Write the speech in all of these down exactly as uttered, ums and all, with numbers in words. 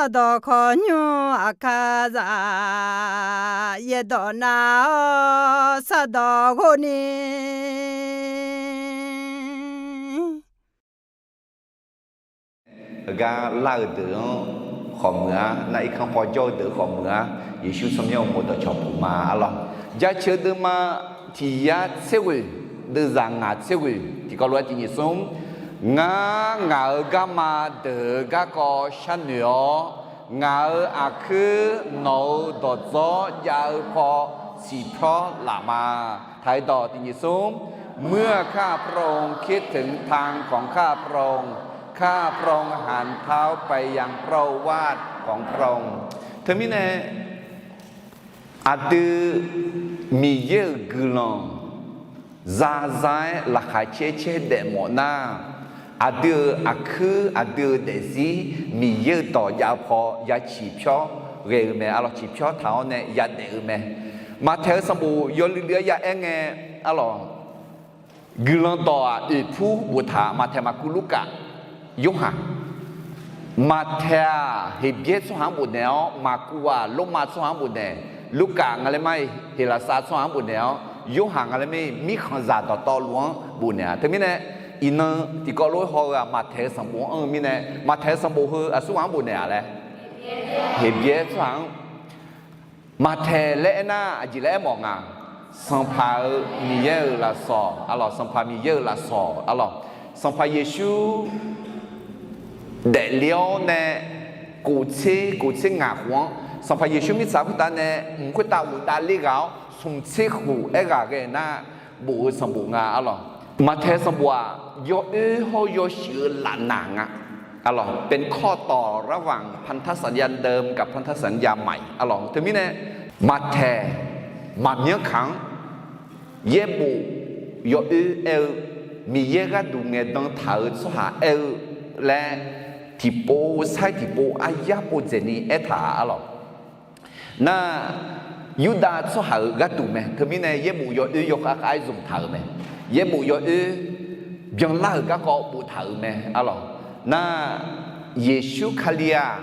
Sardawq kawqnymr aqkar zaq, yaerdawq nav-awr sardawq ghov ni. Heugar lar-eu deuq-anr khawf muiq-ar, nar irkanr paw jawr-eu deuq khawf muiq-ar, Yeqsur tsawrmyanr uqmov dawqcawq puq ma arlawq. Jaceuq deuvma tiq yar tser ghoeq, deuvzaq ngaq tser ghoeq tiqkawv lof-aer tiq nyiq smr. Ngar ngaq-euq garma deuq-eu garkawv sharnoeq-awr, ngaq-euq aqkuir nawq-euq dawqdzawr jav-eu paw siqpyawr laf ma. Taq-eu dawq tiq nyiq smr. เมื่อข้าพระองค์คิดถึงทางของข้าพระองค์ ข้าพระองค์หันเท้าไปยังพระโอวาทของพระองค์ Teumirnae aqdui Miqyaer-euq guiqlanq zaza-aer laqkhaq caer caer daef mawf nar, aqdui-euq aqkuir aqdui-euq daefzir Miqyaer-euq dawq jav-eu paw ya ciqpyawr ghae-eu mae arlawq. Ciqpyawr taq-awr nae yadaef-eu mae. Maqtaeq-eu sanqbof yawluiv luiv-aer ya aer ngae arlawq, guiqlanq dawq-aq oeqpur boftaq-a. Maqtaeq, Maqkuv, Lurkaf, Yorhaq. Maqtaeq-aq Heqbyaer tsawrhaq-anr bofnaeq-awr, Maqkuv-aq Lormav tsawrhaq-anr bofnaeq, Lurkaf nga laer mar-iq Heqlaqsar tsawrhaq-anr bofnaeq-awr, Yorhaq nga laer mar-iq mirkhanqzaq dawqtawvluf-anr bofnaeq-a. Teumirnae iqnan tiqkawv lof-aer haw-eu-aq Maqtaeq-eu sanqbof-anr-eu mirnae, Maqtaeq-eu sanqbof heu aqsur ghaq-anr bofnaeq-a laer, Heqbyaer tsawrhaq-anr Maqtaeq laer aernar aqjeq laer aermawf nga. Sanqpaq-euq Miqyaer-euq lafsawq arlawq, Sanqpaq Miqyaer-euq lafsawq arlawq. Sanqpaq Yeqsur daefle-awr nae kof tser kof tser ngaq khof-anr, Sanqpaq Yeqsur mirtsaq khoertav nae mq khoertav ghofdav ler ghaq-awr smq tser khof aerghaq ghae nar, bof-eu sanqbof nga arlawq. Maqtaeq sanqbof-aq yawoer hawr-eu yawshuif-eu lafnaq nga arlawq. เป็นข้อต่อระหว่างพันธสัญญาเดิมกับพันธสัญญาใหม่ arlawq. Teumirnae Maqtaeq maqmyanr kaq-anr yaerbof yawoer aer-eu, Miqyaer gharduq ngaeqdan taq-euq tsawrhaq aer-eu laer, tiqpov sair tiqpov aryar pov dzaeqni aertaq arlawq. Nar, Yurdav tsawrhaq-euq gharduq mae. Teumirnae yaerbof yawoer yawkhav khav-aer zmq taq-euq mae. Yaerbof yawoer byanlar-euq garkawv boftaq-euq mae arlawq. Nar, Yeqsur Kali-aq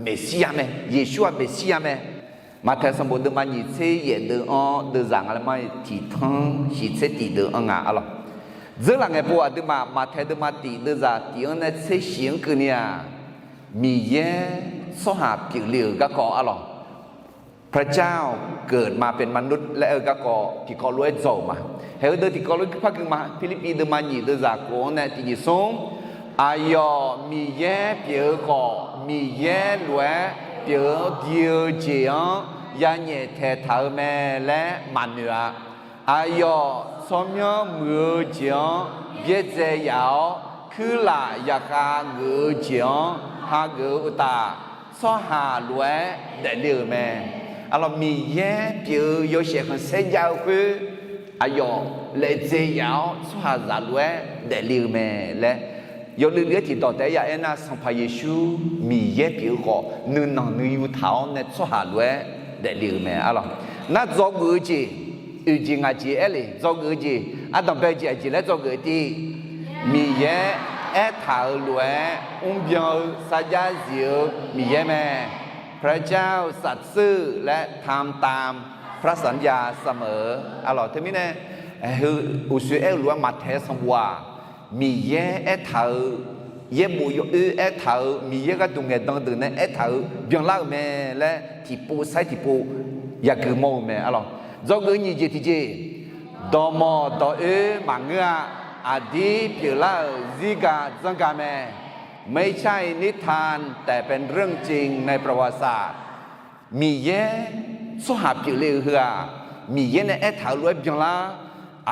Meqsirya mae. Yeqsur-aq Meqsirya mae. Maqtaeq sanqbof deuvma nyiq tser yaef deuv-anr deuvzaq nga laer mar-iq tiq tanr shiq tser tiq deuv-anr nga arlawq. Dzeurlaf ngaeqpov aqduimaf Maqtaeq deuvma tiq deuvzaq tiq-anr nae tser shiq-anr keuvni-aq, Miqyaer tsawrhaq pyeufle-euq garkawv arlawq. พระเจ้าเกิดมาเป็นมนุษย์ laer aer-eu garkawv tiqkawv lof-aer dzawq-euq ma. Haeq-eu deuv tiqkawv lof-aer pirpar gui ma. Pirlirpiv deuvma nyiq deuvzaq kof-anr nae tiq nyiq smr. Aqyawf Miqyaer pyeuf-eu khawf, Miqyaer lof-aer pyeuf-awr di-eu jeq-anr yanyaef taeqtaq-eu mae laer maqnoeq-a. Aqyawf tsawrmyanr muiq-eu jeq-anr byaerdzae yaf-awr, kuirlaf yaqkhav geuf-eu jeq-anr hageuf-eu uqtaf, tsawrhaq lof-aer daefle-euq mae. Arlawq, Miqyaer pyeuf-eu yawshaef khanqsaer jav-eu khoer, aqyawf laejae yaf-awr tsawrhaqzaq lof-aer daefle-euq mae laer yawluiv luiv-aer tiqdawq taef-aer ya aernar, Sanqpaq Yeqsur Miqyaer pyeuf-eu khawf, nuinanq nuiyu taq-awr nae tsawrhaq lof-aer daefle-euq mae arlawq. Nar, dzawgeuf-eu jeq, oeq jeq ngaq jeq aer le. Dzawgeuf-eu jeq, ardanqbae jeq aqjeq laer dzawgeuf-eu tiv? Miqyaer aertaq-euq lof-aer mrbyan-eu sarjax zif-eu Miqyaer mae. พระเจ้าสัตย์ซื่อ laer ทำตามพระสัญญาเสมอ arlawq. Teumirnae, heu uqshoe aer-eu lof-aer Maqtaeq sanqbof-aq, Miqyaer aertaq-eu, yaerbof yawoer aertaq-eu, Miqyaer gharduq ngaeqdan deuq nae aertaq-eu byanlar-euq mae laer tiqpov sair tiqpov yagui mawr-eu mae arlawq. Dzawgeuf nyiq jeq tiqjeq, dawqmawq dawq-oer maqngeur-a. Aqdir pyeuflar-euq zirgaq dzanrgaq mae. ไม่ใช่นิทาน แต่เป็นเรื่องจริงในประวัติศาสตร์ Miqyaer tsawrhaq pyeufle-eu heu-aq, Miqyaer nae aertaq-eu lof-aer byanlar,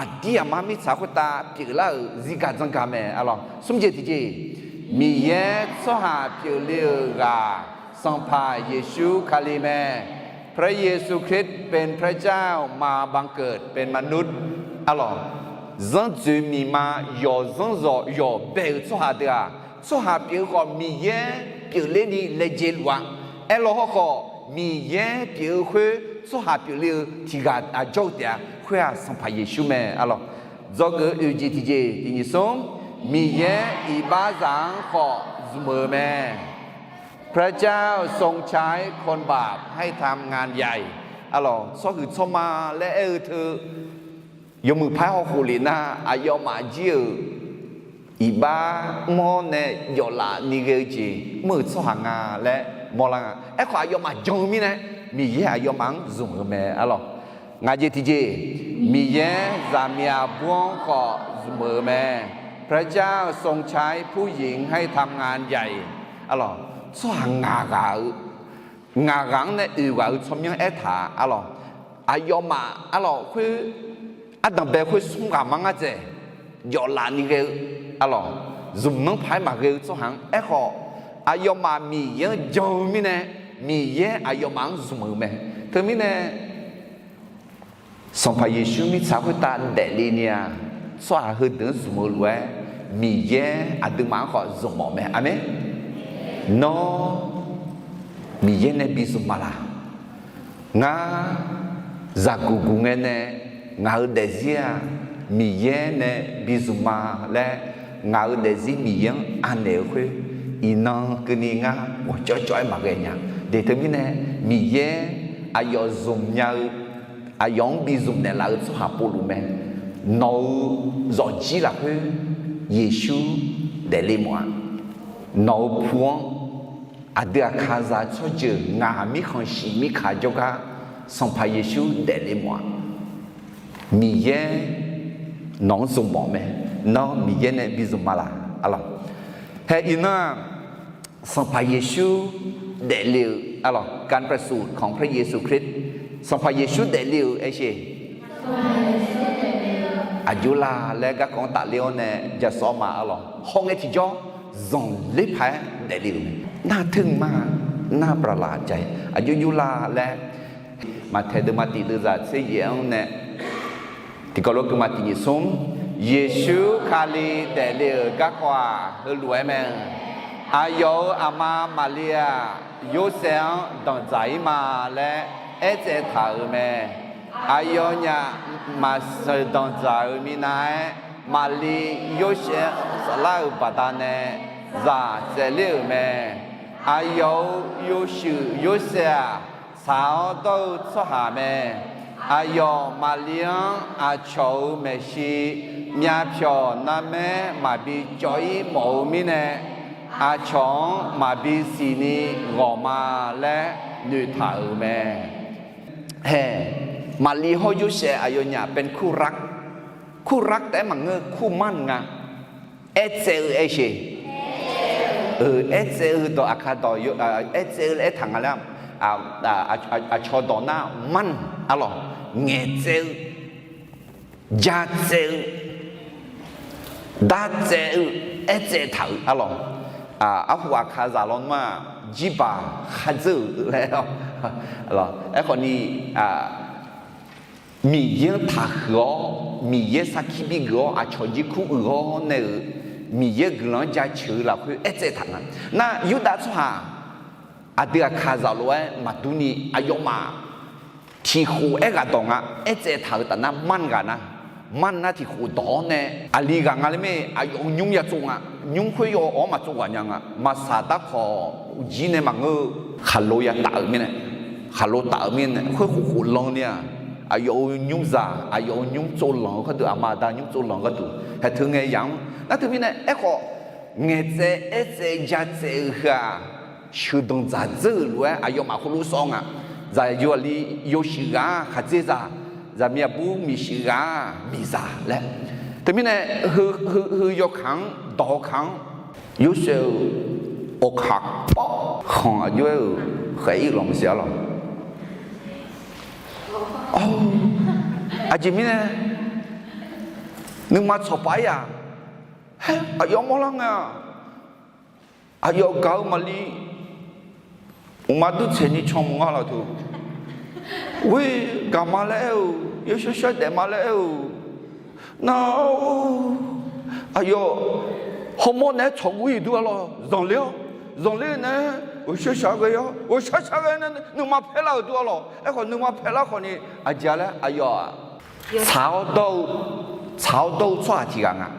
aqdir aqma mirtsaq khoertav pyeuflar-euq zirgaq dzanrgaq mae arlawq. Smr jeq tiqjeq, Miqyaer tsawrhaq pyeufle-euq ghaq Sanqpaq Yeqsur Kali mae. พระเยซูคริสต์เป็นพระเจ้ามาบังเกิดเป็นมนุษย์ arlawq. Zanrdzoeq miqma yawqzanr zawq yawqbae-euq tsawrhaq deuq-aq, tsawrhaq pyeuf-eu khawf Miqyaer pyeufler ni laejae luf-a. Aerlaw hawrkhawf, Miqyaer pyeuf-eu khoer tsawrhaq pyeufle-eu tiqghaq aqjawr-eu taef-a. Khoer-aq Sanqpaq Yeqsur mae arlawq. Dzawgeuf oeq jeq tiqjeq tiq nyiq smr, Miqyaer iqbaxzaq-anr khawf zmq-eu mae. พระเจ้าทรงใช้คนบาปให้ทำงานใหญ่ Arlawq, tsawrhuiq tsawrma laer aer-eu teu, yawmuiq par-aer hawkhof lef nar, aqyawfmaf jir-euq iqbax mr-awr nae jawflaf ni ghae-eu jeq mr-euq tsawrhaq nga laer mawrlar nga. Aerkhawf, aqyawfmaf jan-eu mirnae, Miqyaer aqyawfmaf-anr zmq-euq mae. Arlawq, ngaq jeq tiqjeq, Miqyaer zaqmiq aqbur-anr khawf zmq-euq mae. พระเจ้าทรงใช้ผู้หญิงให้ทำงานใหญ่ Arlawq, tsawrhaq ngaq ghaq-eu, ngaq ghaq-anr nae oeq ghaq-eu tsawrmyanr aertaq-a. Arlawq, aqyawfmaf arlawq khoer, ardanq bae khoer smr ghaq ma ngar dzaeq, jawflaf ni ghae-eu, arlawq, zmq nanr paq-aer maqghae-eu tsawrhaq-anr. Aerkhawf, aqyawfmaf Miqyaer-anr jan-eu mirnae, Miqyaer aqyawfmaf-anr zmq-euq mae. Teumirnae, Sanqpaq Yeqsur mirtsaq khoertav daefle ni-aq, tsawrhaq heudeuq-anr zmq-eu lof-aer, Miqyaer aqduimaf-anr khawf zmq mawf mae. Aqmeq. Nawr Miqyaer nae bi zmq ma laq? Ngar zaqguq guq ngae nae ngaq-euq daefzir-aq, Miqyaer nae bi zmq ma laer, ngaq-euq daefzir Miqyaer-anr anaeq-eu khoer, iqnan keuvni ngar ghawqcawv cawv-aer maqghae nya. Deuq teumirnae, Miqyaer aqyawf zmq nya-eu, aqyawf-anr bi zmq naeqlaf-eu tsawrhaq povluf mae. Nawq-euq zawqjir lafkhoer Yeqsur daefle mawf-a. Nawq-euq pu-anr aqdui aqkaqzaq tsawrjeuq ngaq mirkhanq shif mirkaq jawrgar Sanqpaq Yeqsur daefle mawf-a. Miqyaer nawq-anr zmq mawf mae. Nawr Miqyaer nae bi zmq ma laq? Arlawq, hae iqnan-aq, Sanqpaq Yeqsur daefle-euq, arlawq, การประสูติของพระเยซูคริสต์, Sanqpaq Yeqsur daefle-euq aersheq, aqjox la laer garkawv-anr tafler-awr nae jasawr ma. Arlawq, hawngae tiqjawr zanqler paq-aer daefle-euq mae. Nar teumq ma, nar braqlaq ja-ir aqjox jox la laer, Maqtaeq deuvma tiq deuvzaq tser yaef-anr nae tiqkawv lof-aer keuvma tiq nyiq smr, Yeqsur Kali daefle-euq garkawv-aq heulof-aer mae. Aqyawf-euq aqma Maqli-aq, Yorsaev-anr danqdzaq-ir ma laer aertsaev taq-euq mae. Aqyawfnyaf maqsheuq danqdzaq-euq minav-aer, Maqli Yorsaev-anr saflar-euq baqdanae zaq tsaevler-euq mae. Aqyawf-euq yawshuif Yorsaev-aq, tsaq-awr dawr-eu tsawrhaq mae. Aqyawf Maqli-anr aqcawq-euq maeqshi myavpyawq narmaer maqbi cawv-ir mawf-eu mirnae, aqcawq-anr maqbi siqni ghawq ma laer noeqtaq-euq mae. Hae, Maqli hawr Yorsaev aqyawfnyaf เป็นคู่รัก, คู่รัก taef-aer maqngeur, คู่หมั้น nga. Aertsaev-eu aersheq, aertsaev-eu dawq aqkaq dawq, aertsaev-eu laer aertaq nga laer, aqcawq dawq nar หมั้น, arlawq, ngaeqtsaev-eu, jatsaev-eu, dartsaev-eu, aertsaev taq-euq, arlawq. Arhu aqkaqzaq lawnmr-aq, jirbaq khardzeur-euq laer, aerkhawf ni, Miqyaer-anr taqhuiq-awr, Miqyaer sarkir bigeuf-awr, aqcawq jir kur uiq-awr nae-euq, Miqyaer guiqlanq-anr jaceuq-eu lafkhoer aertsaev taq nga. Nar Yurdav tsawrhaq aqdui aqkaqzaq lof-aer maqdur ni aqyawfmaf tiqkhof aerghaq dawq nga. Aertsaev taq-euq taf nar หมั้น ghaq nar, หมั้น nar tiqkhof dawq-awr nae aqli ghaq nga laer mae. Aqyawf-euq nymr ya tsov nga. Nymr khoer yaw-awr maqtsov ghaq nya nga. Maqsaq darkawq jir nae maqngeur-eu khaqlo ya taf-euq mirnae, khaqlo taf-euq mirnae khoer khof khof lan ni-aq, aqyawf-euq nymrzaq, aqyawf-euq nymr tsovlanq-eu gharduq, aqma aqda nymr tsovlanq-eu gharduq haeq teu ngae yamq-anr nar teumirnae aerkhawf, ngaeqtsaev aertsaev jatsaev-eu heu-aq, sheuqdanq dzaqdzeur-euq lof-aer aqyawfmaf heulof sawr nga. Zaqyo aqli yawshuif ghaq-aq khaqdzerzaq, zaqmiq aqbur miqshuif ghaq-aq miqzaq laer. Teumirnae heu yawkaq-anr dawq-eu kaq-anr, Yorsaev-euq awqkaq pawv khanq aqjox-aer-euq khaeq-ir lawq maqsiq-a lawq. Aqjeq mirnae, nuima tsawqpaf-ir-aq, aqyawf mawrlar ngae-aq, aqyawf gaq-eu Maqli uqma dur tsaeqni can mq nga laf teu. Ghoer gaq ma laer aer-eu, yawshawr shawr daef ma laer aer-eu, nar, aqyawf hawmawr naeq-aer tsawqguv-ir dur-a lawq. Zanqler-awr, zanqler nae-aer ghawqshaq shaq ghae-awr, ghawqshaq shaq ghae nae nuima paerlar-euq dur-a lawq. Aerkhawf nuima paerlar khawf ni aqjeq-a laer aqyawf-aq, tsaq-awr dawr-eu, tsaq-awr dawr-eu tsawrhaq tiq ghaq nga.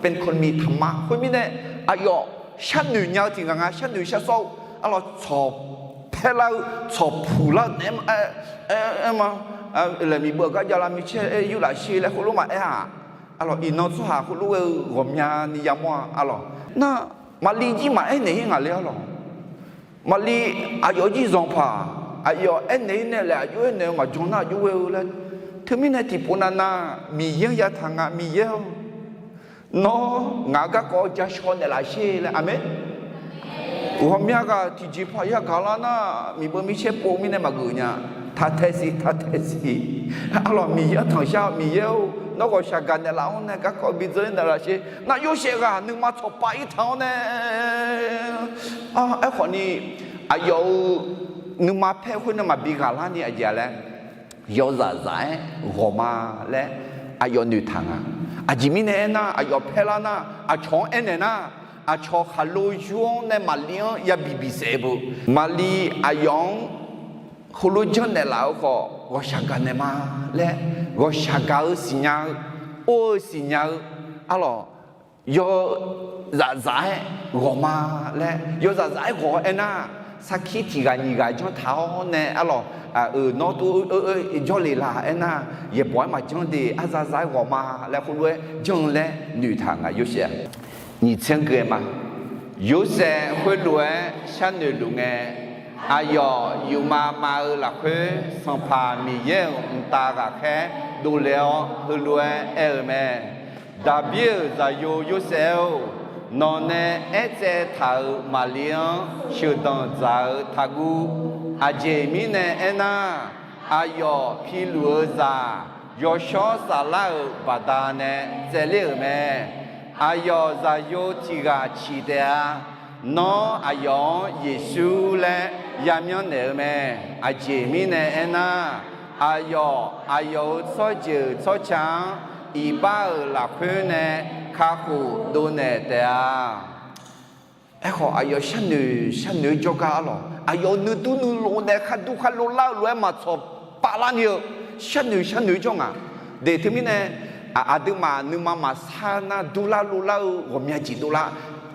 เป็นคนมีธรรมะ khoermirnae, aqyawf sharnoeq nya-eu tiq ghaq nga. Sharnoeq shar sawr-eu Arlawq, tsawq paerlar-eu, tsawq puqlar-eu naeq-aer ma, aer ma, laeq miqbeuv gar javlar micaer-aer yurlaf sher laer khoerlof maqaer-aq, arlawq, iqnan tsawrhaq khoerlof ghae-eu ghawqmyani yamawr-a arlawq. Nar, Maqliv jir maqaer naeq-ir ngaq le arlawq. Maqliv aqyawf jir zanqpaq, aqyawf aernaeq-ir nae laeq aqjox aernaeq-eu maqjan nar aqjox ghae-eu laer. Teumirnae tiqpov navnav Miqyaer-anr yataq nga, Miqyaer-or, nawr ngaq-euq garkawv ja shaw naeqlaf sher laer. Aqmeq. Ghawqmya ghaq tiqjeqpaq yagaq lar nar, miqbeuv micaer pov mirnae maqgeuf nya. Taq tae siq, taq tae siq. Arlawq, Miqyaer-anr tanqshar-awq. Miqyaer-or, nawr ghawqshaq gaq naeqlaf-awr nae garkawv bidzeur naeqlaf sher. Nar Yorsaev ghaq nuima tsawqpav ir taq-awr nae, aerkhawf ni, aqyawf-euq nuima paer khoer nae maqbi ghaq larni aqjeq-a laer, yawzaq zaq-aer ghawq ma laer aqyawf noeqtaq nga. Aqjeq mirnae aernar, aqyawf paerlar nar, aqcawq-anr aernaeq nar, aqcawq khaqlo yur-awr nae Maqliv-anr yabi bisaef-eu beu. Maqliv aqyawf-anr heulof janrnaeq laf-eu khawf, ghawqshaq gaq naeq ma laer, ghawqshaq gaq-eu siqnya-eu, or-eu siqnya-eu, arlawq, yawzaq zaq-aer ghawq ma laer, yawzaq zaq-aer ghawq-awr aernar, sarkir tiq ghaq nyiq ghaq janr taq-awr nae arlawq, euq nawr tov jawrle la aernar, yaeqbawq-aer maqjanr de, arzaq zaq-aer ghawq ma laer khoerlof-aer janr-eu laer noeqtaq nga Yorsaev-aq. Nyiq tsanr ghae ma. Yorsaev khoerlof-aer sharnoeq luf ngae, aqyawf yufmav mav-eu lafkhoer Sanqpaq Miqyaer-euq mqtav ghaqkhaer dovle-awr heulof-aer aer-eu mae. Daqbir-euq zaqyo Yorsaev-or, nawqnae aertsaev taq-euq Maqliv-anr sheuqdanq dzaq-eu taqguv. Aqjeq mirnae aernar, aqyawf piluf-eu zaq yawshawr saflar-euq baqdanae tsaevler-euq mae. Aqyawf zaqyo tiq ghaq ciq taef-a. Nawr aqyawf-anr Yeqsur laer yamyanr naeq-eu mae. Aqjeq mirnae aernar, aqyawf aqyawf-euq tsawrjeuq tsawrca-anr iqbax-euq lafkhoer nae kakhof dovnaeq taef-a. Aerkhawf, aqyawf sharnoeq sharnoeq-eu jawrgar arlawq, aqyawf nuidur nuilov nae khardur kharlov lar-eu lof-aer maqtsawq pavlar ni-eu sharnoeq sharnoeq-eu jawr nga. De teumirnae, aqduimaf nuima maqsar nar durlar lovlar-eu ghawqmya jeq dovlar.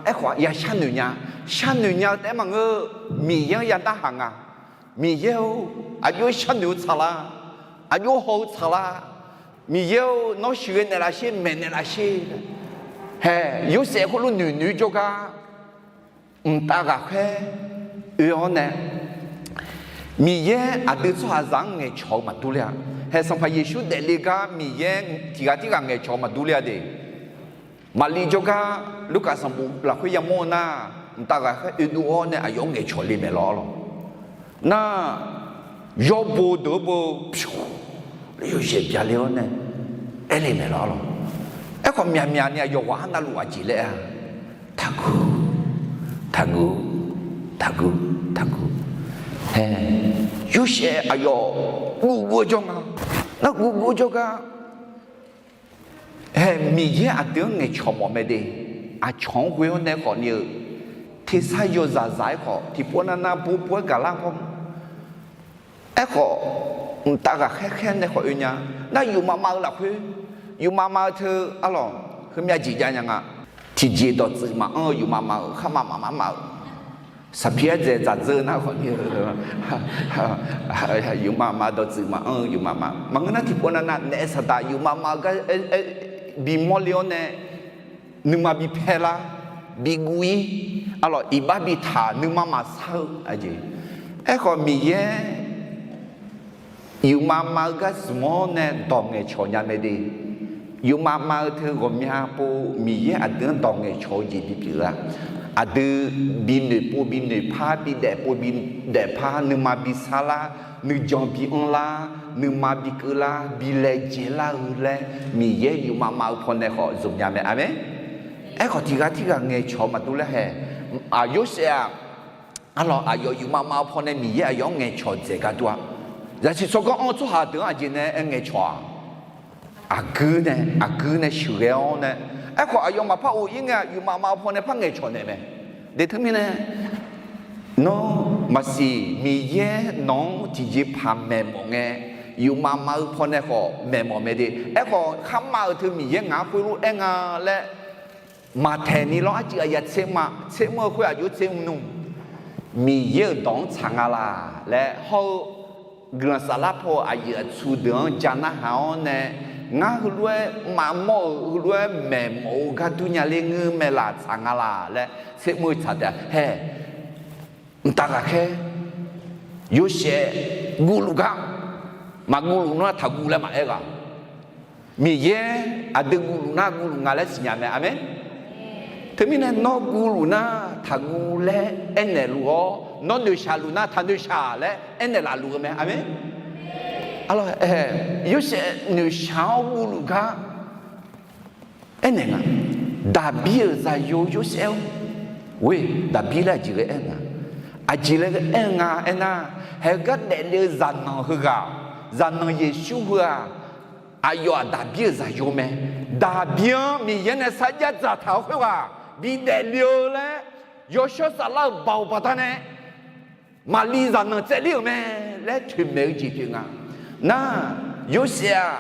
Aerkhawf ya sharnoeq nya. Sharnoeq nya-eu taef-aer maqngeur-eu, Miqyaer-anr ya narhaq nga. Miqyaer-or, aqjox sharnoeq-eu tsaqlar, aqjox haw-eu tsaqlar. Miqyaer-or, nawr sheuqghae naeqlaf sher, maeqnaeq laf sher. Hae, Yorsaev khoerlof noeq noeq-eu jawrgar, mqtav ghaqkhaer oe-awr nae, Miqyaer aqdui tsawrhaqzaq-anr ngaeqcawq-eu maqdur ler-a. Hae, Sanqpaq Yeqsur daefle gar Miqyaer tiq ghaq tirghaq ngaeqcawq-eu maqdur ler-a de. Maqliv jawrgar Lurkaf sanqbof lafkhoer yamawr-eu nar, mqtav ghaqkhaer oedov-awr nae aqyawf-anr ngaeqcawq le maeq lawr lawq. Nar, yawbo deuq-eu bo pyur, Yorsaev byaler-awr nae aerle maeq lawr lawq. Aerkhawf myaqmyaq ni aqyawf ghaq-anr navluf aqjeq laer-a, taqguv, taqguv, taqguv, taqguv. Hae, Yorsaev aqyawf guvguv-eu jawr nga. Nar guvguv-eu jawrgar, hae, Miqyaer aqdui-anr ngaeqcawq mawf mae de. Aqcawq-anr ghoe-awr nae khawf ni-eu, tersar yawzaq zaq-aer khawf tiqpov navnav bo bo-aer gaqlar paw. Aerkhawf, mqtav ghaqkhaer khaer nae khawf oe nya. Nar yufmav mav-eu lafkhoer, yufmav mav-eu teu arlawq, heumyav jeq jav nya nga. Tiqjeq dawqtsuif maqanr-eu yufmav mav-euq, kharmav maqmar mav-euq, saqpir-aer dzaeq dzaqdzeur nar khawf ni-eu, yufmav mav dawqtsuif maqanr-eu yufmav mav. Maqngeur nar tiqpov navnav naef saqdaq yufmav mav-eu gar bimawr le-awr nae, nuima bipaer lar, biguv-ir, arlawq iqbax bitaq nuima maqsar-eu aqjeq. Aerkhawf Miqyaer yufmav mav-eu gar zmq-awr nae dawq ngaeqcawq nya mae de. Yufmav mav-eu teu ghawqmya pov Miqyaer aqdui-anr dawq ngaeqcawq-eu jeq bipyeuf-a. Aqdui binoeq pov binoeq par, bidaef pov bidaef par, nuima bisar lar, nuijan bianr lar, nuima bikeuv lar, bilaejae lar-eu laer Miqyaer yufmav mav-eu pawnae khawf zmq nya mae. Aqmeq. Aerkhawf tiq ghaq tirghaq ngaeqcawq maqdur laer hae. Aq, Yorsaev-aq, arlawq aqyawf yufmav mav-eu pawnae Miqyaer aqyawf-anr ngaeqcawq dzaeq gar dur-a. Zaqsiq tsawrganr anr-eu tsawrhaq deuq-anr aqjeq nae aer ngaeqcawq-aq, aqgeu nae, aqgeu nae sheuqghae-awr nae, aerkhawf aqyawf maqpar of-ir ngae-aq, yufmav mav-eu pawnae par ngaeqcawq naeq mae. De teumirnae, nawr maqsiq, Miqyaer nawq-anr tiqjeqpaq maeqmawf ngae, yufmav mav-eu pawnae khawf maeqmawf mae de. Aerkhawf kharmav-euq teu Miqyaer ngaq-anr khoerlof-aer nga laer maqtaeq ni lawr. Arcuiv aqyaf tser ma, tser mr-eu khoer aqjox tser mr nmr. Miqyaer-euq dawq-anr tsaq nga laq laer hawr-eu guiqlanq saflar paw-eu aqyuif aqtsu deuq-anr ja narhaq-awr nae, ngar heulof-aer maqmawr-euq heulof-aer maeqmawf-eu gar dur nya ler ngeur mae laf tsaq nga laq laer sermr-eu tsaq taef-a. Hae, mqtav ghaqkhaer Yorsaev guvluf gar, maqguvluf nar taqguv laer maqaer ghaq. Miqyaer aqdui guvluf nar guvluf nga laer siqnya mae. Aqmeq. Teumirnae nawr guvluf nar taqguv laer aernaeq luf-awr, nawr noeqshaq luf nar taqnoeqshaq laer aernaeq laf luf-eu mae. Aqmeq. Yorsaev noeqshaq-awr guvluf gar aernaeq nga. Daqbir-euq zaqyo Yorsaev-or, or-e, Daqbir laer aqjeq ghae aer nga. Aqjeq laer ghae aer nga aernar, haegar daefle-eu zaqnanq heughaq, zaqnanq Yeqsur heu-aq, aqyawf-aq Daqbir-euq zaqyo mae. Daqbir-anr Miqyaer nae sarjax dzaqtaq-eu khoerghaq bidaef le-eu laer yawshawr saflar-euq baoq baqdanae Maqliv zaqnanq tsaevler-euq mae laer toeqmaeq-eu jeq pyeuf nga. Nar, Yorsaev-aq,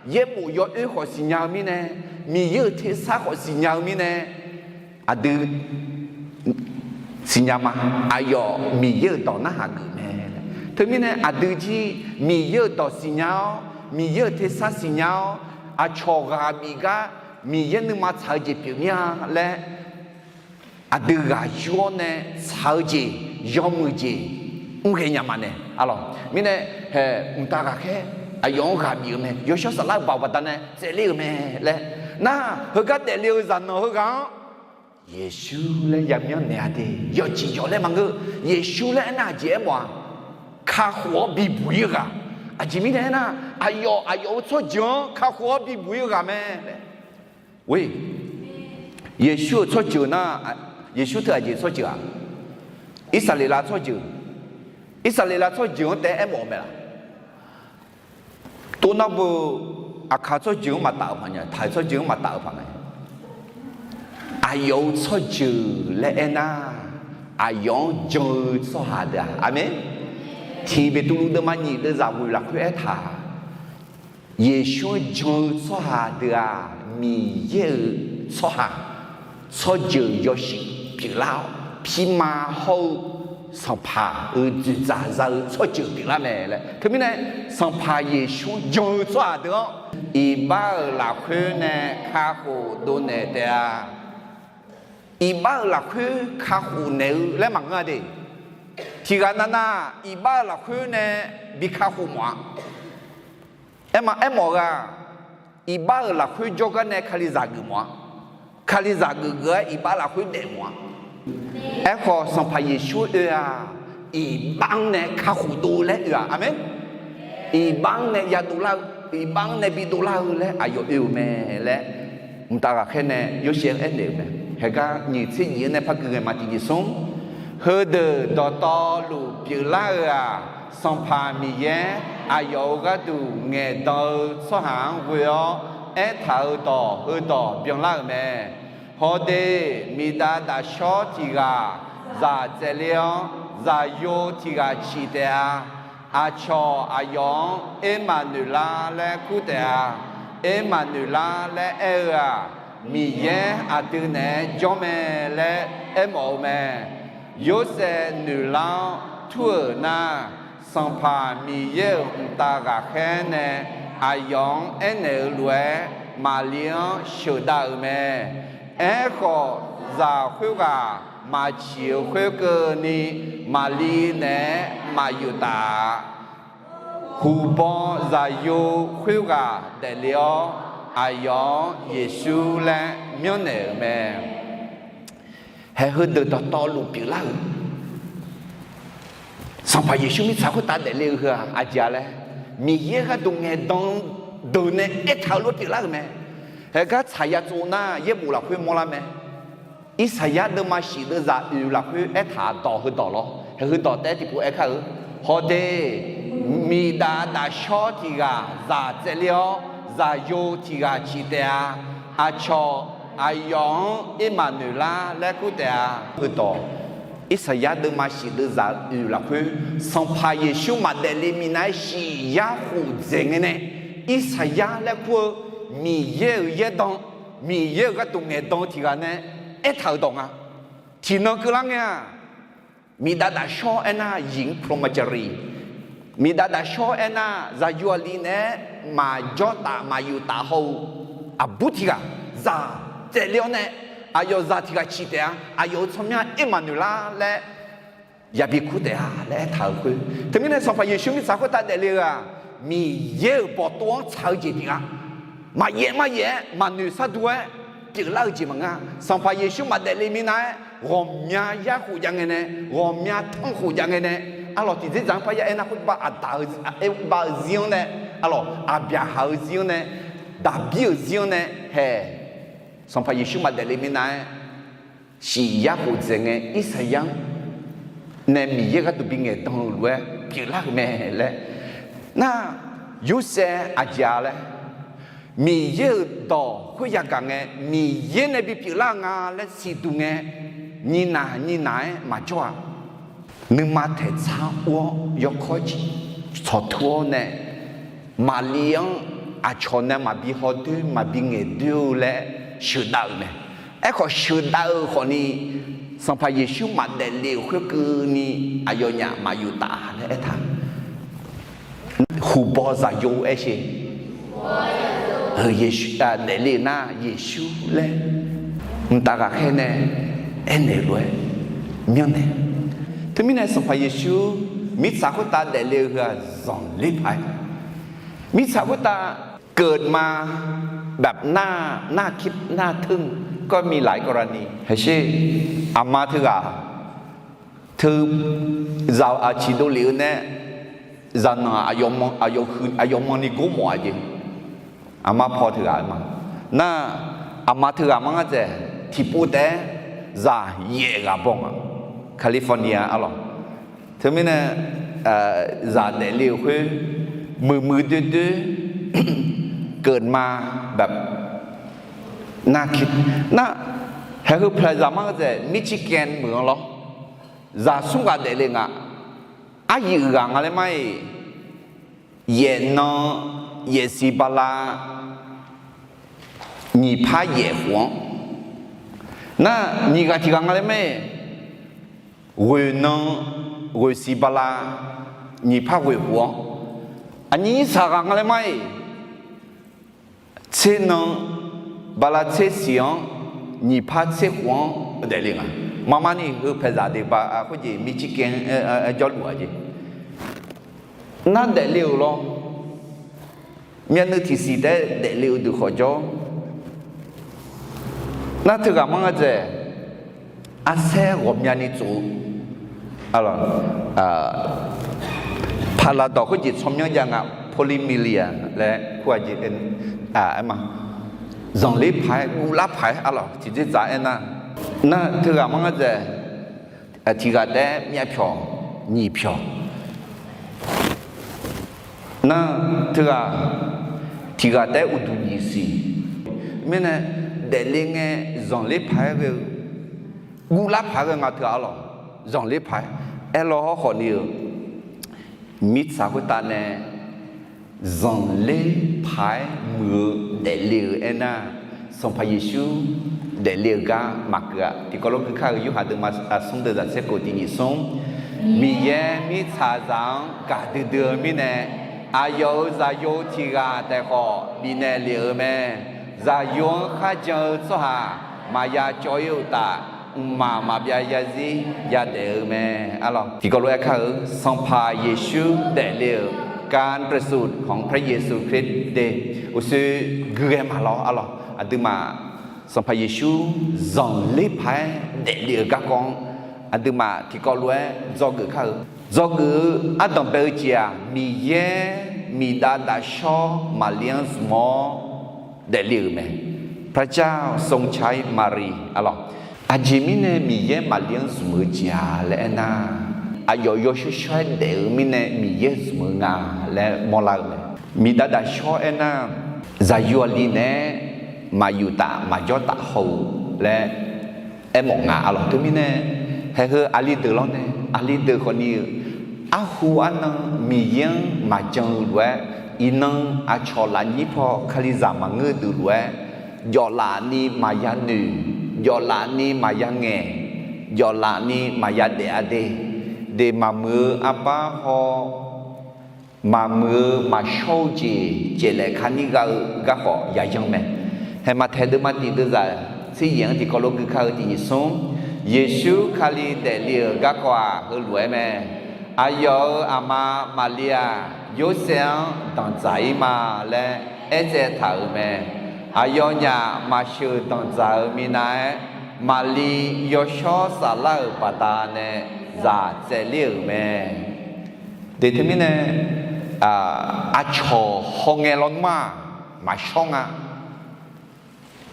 yaerbof yawoer khawf siqnya-eu mirnae, Miqyaer-euq tersar khawf siqnya-eu mirnae, aqdui siqnya ma. Aqyawf Miqyaer-euq dawq narhaq geuf mae. Teumirnae aqdui jir Miqyaer-euq dawq siqnya-awr, Miqyaer-euq tersar siqnya-awr, aqcawq ghaq bif gar Miqyaer nuima tsaq-eu jeq pyeuf mir-a laer aqdui ghaq yur-awr nae tsaq-eu jeq, yawmuiq jeq mr ghae nya ma nae. Aqlawq mirnae, hae, mqtav ghaqkhaer aqyawf-anr ghaq bif-eu mae. Yawshawr saflar-eu baoq baqdanae tsaevler-euq mae laer. Nar, heugar daefle-eu zaqnanq heughaq-anr Yeqsur laer yamyanr naeq-a de. Yawqjeq yawq laer maqngeur. Yeqsur laer aernar aqjeq aermawf-aq, kakhof-awr bibuq ir-eu ghaq. Aqjeq mirnae aernar, aqyawf aqyawf-euq tsawrjeuq-anr kakhof-awr bibuq ir-eu ghaq mae laer. Or-e, Yeqsur-euq tsawrjeuq nar, Yeqsur teu aqjeq tsawrjeuq-aq, Irsaqleqlav tsawrjeuq, Irsaqleqlav tsawrjeuq-anr taef-aer aermawf-eu mae laq? Tov nar beu, aqkaq tsawrjeuq-anr maqtaf-euq paq nya, taq-euq tsawrjeuq-anr maqtaf-eu paq mae. Aqyawf-euq tsawrjeuq laer aernar, aqyawf-anr jan-eu tsawrhaq deuq-aq, aqmeq. Tiq Beqtuvluv deuvma nyiq deuvzaq ghoeq lafkhoer aertaq, Yeqsur-anr jan-eu tsawrhaq deuq-aq, Miqyaer-euq tsawrhaq, tsawrjeuq yawshuif pyeuflar-awr, pirma hawr-eu sanqpaq-euq dzoeqdzaq za-eu tsawrjeuq pyeuflar mae laer. Teumirnae, Sanqpaq Yeqsur-anr jan-eu tsawrhaq deuq-anr, iqbax-euq lafkhoer nae kakhof dovnaeq taef-a. Iqbax-euq lafkhoer kakhof naeq-eu laer maqngeur-a de. Tiqghaq navnav iqbax-euq lafkhoer nae bi kakhof mawf-a. Aerma aermawf-eu-aq, iqbax-euq lafkhoer jawrgar nae Kalizaq geuf mawf-a. Kalizaq geuf geuf-aer iqbax lafkhoer daef mawf-a. Aerkhawf, Sanqpaq Yeqsur oe-aq, iqbax-anr nae kakhof dov laer oe-aq, aqmeq. Iqbax-anr nae yadov lar-eu, iqbax-anr nae bidov lar-eu laer aqyawf oe-euq mae laer, mqtav ghaqkhaer nae Yorsaev-anr aernaeq-euq mae. Haegar nyiq tser nyiq-anr nae par gui ngae ma tiqjeq smr. Heudeuq dawqtawvluf pyeuflar-euq-aq, Sanqpaq Miqyaer aqyawf-euq gharduq ngaeqdan-eu tsawrhaq-anr ghoe-awr aertaq-euq dawq heudawq byanlar-euq mae. Hawde, miqdav dafshawr tiq ghaq zaq tsaevle-awr, zaqyo tiq ghaq ciq taef-a. Aqcawq aqyawf-anr Ermaqnoeqlar laer kur taef-a. Ermaqnoeqlar laer aer-eu-aq, Miqyaer aqdui naeq-aer jawr mae laer aermawf-eu mae. Yorsaev noeqlar-awr tur-euq nar, Sanqpaq Miqyaer-euq mqtav ghaqkhaer nae aqyawf-anr aernaeq-eu lof-aer, Maqli-anr sheuqdav-euq mae. Aerkhawf, zaq khoerghaq maqciq-euq khoerkeuvni, Maqli naeq-aer maqyuif taf-a. Huqbaw zaqyo khoerghaq daefle-awr, aqyawf-anr Yeqsur laer myanrnaeq-euq mae. Hae, heudeuq dawqtawvluf pyeuflar-euq Sanqpaq Yeqsur mirtsaq khoertav daefle-eu heu-aq, aqjeq-a laer, Miqyaer gharduq ngaeqdan-eu deuq nae aertaq-eu lof pyeuflar-euq mae. Haegar tsaq ya tsov nar, yaerbof lafkhoer mawrlar mae. Irsaqyar deuvma shif deuvzaq oeq lafkhoer aertaq dawq heudawq lawr. Hae, heudawq taef-aer tiqpov aerkar-eu, Hawde, miqdav dafshawr tiq ghaq zaq tsaevle-awr, zaqyo tiq ghaq ciq taef-a. Aqcawq aqyawf-anr Ermaqnoeqlar laer kur taef-a. Heudawq, Irsaqyar deuvma shif deuvzaq oeq lafkhoer, Sanqpaq Yeqsur maqdaef le minav-aer shif yar khof dzaeq ngae nae, Irsaqyar laer kur-eu Miqyaer-euq yaerdan, Miqyaer-euq gharduq ngaeqdan tiq ghaq nae aertaq-euq dawq nga. Tiqnan keuvlar ngae-aq, Miqdav dafshawr aernar, หญิงพรหมจารี, miqdav dafshawr aernar, zaqyo aqli naeq-aer maqjawr taf maqyuf taf haw-eu aqbur tiq ghaq, zaq daefle-awr nae, aqyawf zaq tiq ghaq ciq taef-a. Aqyawf-euq tsawrmyanr aer maqnoeq lar laer yabi kur taef-a laer aertaq-euq khoer. Teumirnae Sanqpaq Yeqsur mirtsaq khoertav daefle-eu-aq, Miqyaer-euq bawqtov-anr tsaq-eu jeq tiq ghaq, maqyaef maryaef-aer maqnoeq shardur-aer pyeuflar-eu jeq maqngeur. Sanqpaq Yeqsur maqdaefle minav-aer, ghawqmya yarkhof jav ngae nae, ghawqmya tanrkhof jav ngae nae, arlawq, tiqdzerdzaq-anr parya aernar, khoerbav aqdaq-eu, aerbav-eu zir-anr nae, arlawq, aqbyaqhaq-eu zir-anr nae, daqbir-euq zir-anr nae hae, Sanqpaq Yeqsur maqdaefle minav-aer, siq yarkhof dzaeq ngae, Irsaqyar-anr nae Miqyaer gharduq bingaeq dan-eu lof-aer pyeuflar-euq mae laer. Nar, Yorsaev aqjeq-a laer, Miqyaer-euq dawq khoer yagaq ngae, Miqyaer nae bipyeuf lar-eu nga laer siqduq ngae, nyinaq nyinaq-aer maqjawr-a. Nuima taeqtsar ur-awr yawkawr tsawqtur-awr nae, Maqli-anr aqcawq nae maqbi hawdoer maqbi ngaeqdoer-eu laer sheuqdav-euq mae. Aerkhawf sheuqdav-eu khawfni, Sanqpaq Yeqsur maqdaefle-euq khoerkeuvni aqyawfnyaf maqyuf taf laer aertaq. Huqbaw zaqyo aer sher. Heu, Yeqsur, daefle nar Yeqsur laer mqtav ghaqkhaer nae aernaeq lof-aer myanrnaeq. Teumirnae Sanqpaq Yeqsur mirtsaq khoertav daefle-eu heu-aq zanqler paq-aer, mirtsaq khoertav เกิดมาแบบหน้า หน้าคิด หน้าทึ่ง ก็มีหลายกรณี haqsher. Aqma teughaq teu zaq-euq aqciq dovlef-eu nae, zaqnanq aqyawf manrni gor mawf-a jeq. Aqma paw teughaq ma. Nar, aqma teughaq mar ngar dzaeq tiqpov taef-aer zaq yaef ghaq baw nga. California arlawq. Teumirnae zaq daefle-euq khoer muiqmuiq doerdoer เกิดมาแบบ หน้าคิด nar, haeq heu แพร่ zaq mar ngar dzaeq Michigan meuq-anr lawr, zaq smr ghaq daefle nga. Aryuif ghaq nga laer mar-iq, yaef nan, yaef siq bala, nyiq par yaef khof-anr. Nar, nyiq ghaq tiq ghaq nga laer mar-iq, ghoeq nan, ghoeq siq bala, nyiq par ghoeq khof-anr. Aqnyir saq ghaq nga laer mar-iq, tser nan, bala tser siq-anr, nyiq par tser khof-anr daefle nga. Marmarni heu แพร่ zaq deuq ba khoerjeq Michigan jawrluf-aq jeq. Nar daefle-euq lawr, myavnuiv tiqsiq taef-aer daefle-eu deuq khawf jawr. Nar teughaq mar ngar dzaeq, arsaer ghawqmyani tsof-eu, arlawq, paqlaqdawq khoerjeq tsawrmyanr jav nga, polymyalgia laer kur-aq jeq, aer ma, zanqler paq-aer guvlar paq-aer arlawq tiqdzerdzaq aernar, nar teughaq mar ngar dzaeq, tiqghaq taef-aer myavpyawq, nyiq pyawq. Nar teughaq, tiqghaq taef-aer uqduq nyiq siq. Mirnae daefle ngae zanqler paq-aer ghae-eu, guvlar paq-aer ghae nga teughaq arlawq, zanqler paq-aer. Aerlaw hawrkhawf ni-euq mirtsaq khoertav nae zanqler paq-aer muiq-eu daefle-euq aernar, Sanqpaq Yeqsur daefle-euq gar maqkeuv-a. Tiqkawv lof keuv kar-euq Yorhaq deuvma smr deuq zaq tser khof tiq nyiq smr, Miqyaer mirtsaqzaq-anr gaqdui dui-eu mirnae, aqyawf-euq zaqyo tiq ghaq taef khawf bifnaeq lef-euq mae. Zaqyo-anr kharjan-eu tsawrhaq maqya cawv-ir-eu uqtaf, mqmaq maqbyav zarzir yadaef-eu mae. Arlawq, tiqkawv lof-aer kar-eu Sanqpaq Yeqsur daefle-euq การประสูติของพระเยซูคริสต์ de, uqshoe guighae maqlawr arlawq. Aqduimaf Sanqpaq Yeqsur zanqler paq-aer daefle-euq garkawv-anr, aqduimaf tiqkawv lof-aer dzawgeuf kar-eu. Dzawgeuf-eu ardanq bae-eu jeq-aq, Miqyaer miqdav dafshawr Maqli-anr zmq-awr daefle-euq mae. พระเจ้าทรงใช้มารีย์ arlawq. Aqjeq mirnae Miqyaer Maqli-anr zmq-eu jeq-a laer aernar, aqyawf yawshawr shawr-aer daef-eu mirnae Miqyaer zmq-eu nga laer mawrlar-eu mae. Miqdav dafshawr aernar, zaqyo aqli naeq-aer maqyuf taf maqjawr taf haw-eu laer aermawf nga arlawq. Teumirnae, haeq heu aqli deuq lawr nae, aqli deuq khawfni-euq arhu arnan Miqyaer-anr maqjan-eu lof-aer, iqnan aqcawq lafnyir paw Kalizaq maqngeur-eu deuq lof-aer, jawflaf ni maqya noeq, jawflaf ni maqya ngaeq, jawflaf ni maqya daef-a de. De maqmuiq-eu arbar haw, maqmuiq-eu maqshawr-eu jeq caeflaef kani gha-eu garkawv yayanr mae. Haeq Maqtaeq deuvma tiq deuvzaq tser yaeq-anr tiqkawv lof gui kar-eu tiq nyiq smr, Yeqsur Kali daefle-euq garkawv-aq heulof-aer mae. Aqyawf-euq aqma Maqli-aq, Yorsaev-anr danqdzaq-ir ma laer aertsaev taq-euq mae. Aqyawfnyaf maqsheuq danqdzaq-euq minav-aer, Maqli yawshawr saflar-euq baqdanae zaq tsaevler-euq mae. De teumirnae, aqcawq hawngae lawnmr-aq, maqshawr nga.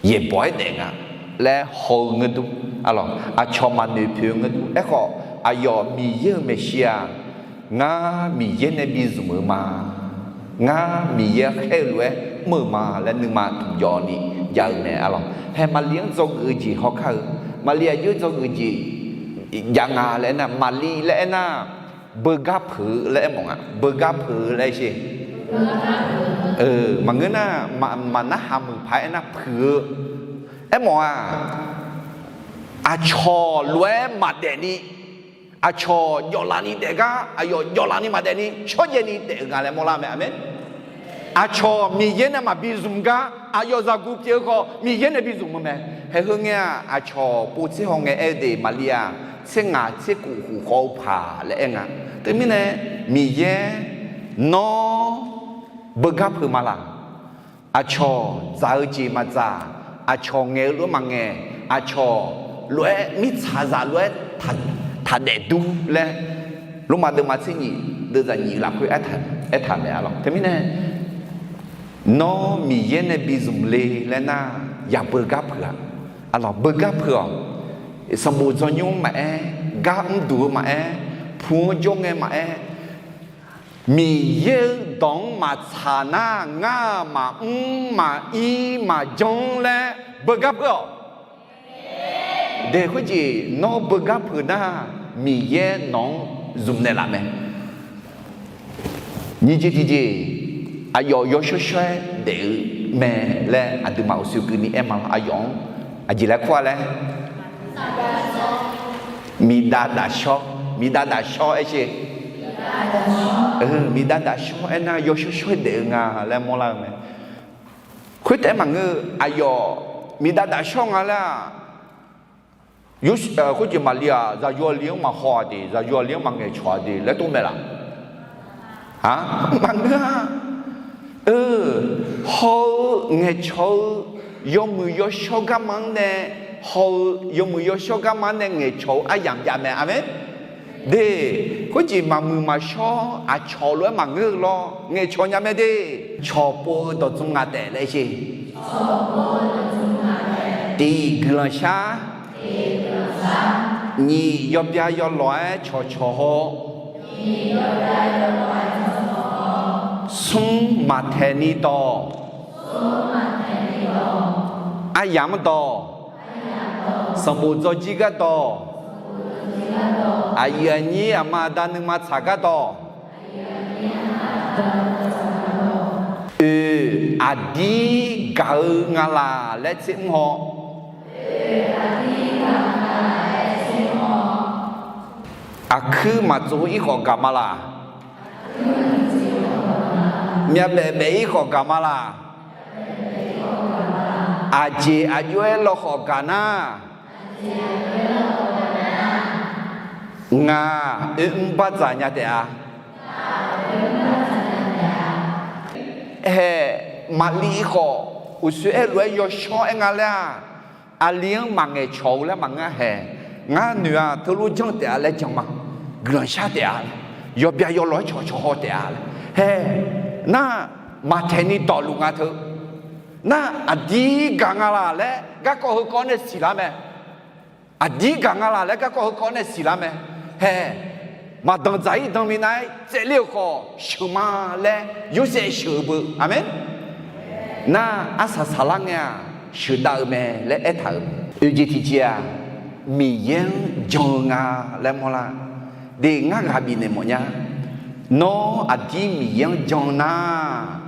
Yaeqbawq-aer daef nga laer haw-eu ngeur dur, aqcawq maqnoeq poeq-eu ngeur dur. Aerkhawf, aqyawf Miqyaer-euq maeqshi-aq, ngar Miqyaer nae bi zmq-eu ma. Ngar Miqyaer khaer-eu lof-aer mr-euq ma laer nuima tmqjawv ni jav-eu mae. Aqlawq, haeq Maqli-anr dzawgeuf-eu jeq hawkar-eu, Maqli aqjox-aer dzawgeuf jeq jav nga laer aernar, Maqli laer aernar, beugar peuq-eu laer aermawf nga. Beugar peuq-eu laer sher. Maqngeur nar, maqnarhaq muiq paq-aer aernar puiq-eu. Aermawf-aq, aqcawq lof-aer maqdaef ni, aqcawq jawflaf ni daef gar aqyawf jawflaf ni maqdaef ni shawrjaev ni daef-eu nga laer mawrlar mae. Aqmeq. Aqcawq Miqyaer nae maqbi zmq gar aqyawf zaqguq pyeuf-eu khawf Miqyaer nae bi zmq-eu mae. Haeq heu ngae-aq, aqcawq povtser hawngae aer-eu de, Maqli-aq, tser ngaq tser kuf khof khawf-eu paq laer aer nga. Teumirnae, Miqyaer nawr beugar peuq ma laq? Aqcawq dzaq-eu jeq maqdzaq, aqcawq ngaeq-eu lof-aer maqngaeq, aqcawq lof-aer mirtsaqzaq lof-aer taqdaef dur laer, Lormav deuvma tser nyiq deuvzaq nyiq lafkhoer aertaq mae. Aqlawq, teumirnae, nawr Miqyaer nae bi zmq le laer nar, yabeugar peuq-a. Aqlawq, beugar peuq-awq. Sanqbof dzawrnymr maqaer, gar mrduq-eu maqaer, pu-anr jawr ngae maqaer, Miqyaer-euq dawq-anr maqtsaq nar, ngar-aq maqmr maqir maqjanr laer beugar peuq-awq. De khoerjeq nawr beugar peuq nar, Miqyaer nawq-anr zmq naeqlaf mae. Nyiq jeq tiqjeq, aqyawf yawshawr shawr-aer daef-eu mae laer aqduimaf uqshoe keuvni aer ma. Aqyawf-anr aqjeq laer kur-a laer, miqdav dafshawr, miqdav dafshawr aer sher. Miqdav dafshawr aernar, yawshawr shawr-aer daef-eu nga laer mawrlar-eu mae. Khoertaef-aer maqngeur-eu, aqyawf miqdav dafshawr nga laer-aq, khoerjeq Maqli-aq, zaqyo aqli-anr maqhaw-a de, zaqyo aqli-anr maqngaeqcawq-a de laer tov mae laf? Maqngeur-a. Haw-eu ngaeqcawq-eu yawmuiq yawshawr garma-anr nae, haw-eu yawmuiq yawshawr garma-anr nae ngaeqcawq-eu aryamq jav mae. Aqmeq. De, khoerjeq maqmuiq maqshawr aqcawq lof-aer maqngeur-eu lawr ngaeqcawq nya mae de. Cawqpov-eu dawqtmr nga taef laer sher. Tiq, guiqlanq shar. Nyiq, yawbya yawlawq-aer cawqcawq haw. Smr, maqtaeq ni dawq. Aryamq-anr dawq. Sanqbof dzawjir gardawq. Aqyuif aqnyir aqma aqda nuima tsaq gardawq. Oeq, aqdir gaq-eu nga laq laer tser mr haw. Aqkuir maqtsov-ir khawf gaq ma laq? Myavbaef baef-ir khawf gaq ma laq? Aqjeq aqjox-aer lawkhawf gaq nar, ngaq oermr bardzaq nya taef-a. Haeq, Maqli khawf uqshoe aerlof-aer yawshawr aer nga laer-aq, aqli-anr maqngaeq cawq-eu laer maqngeur-a haeq. Ngar noeq-aq teulof janr taef-a laer jan ma. Guiqlanq shar taef-a laer, yawbya yawlawq-aer cawqcawq haw taef-a laer. Haeq, nar, maqtaeq ni dawqluf nga teu. Nar, aqdir gaq nga laq laer garkawv heukawv nae siqlar mae. Aqdir gaq nga laq laer garkawv heukawv nae siqlar mae. Haeq, maqdanq dzaq-ir danqmi nav-aer tsaevler-euq khawf sheuq ma laer Yorsaev sheuq-eu beu. Aqmeq. Nar, arsaq saqlar ngae-aq sheuqdav-eu mae laer aertaq-euq. Oeq jeq tiqjeq-aq, Miqyaer-anr jan-eu nga laer mawrlar. De, ngar ghaq bifnaeq mawfnya. Nawr aqdir Miqyaer-anr jan nar,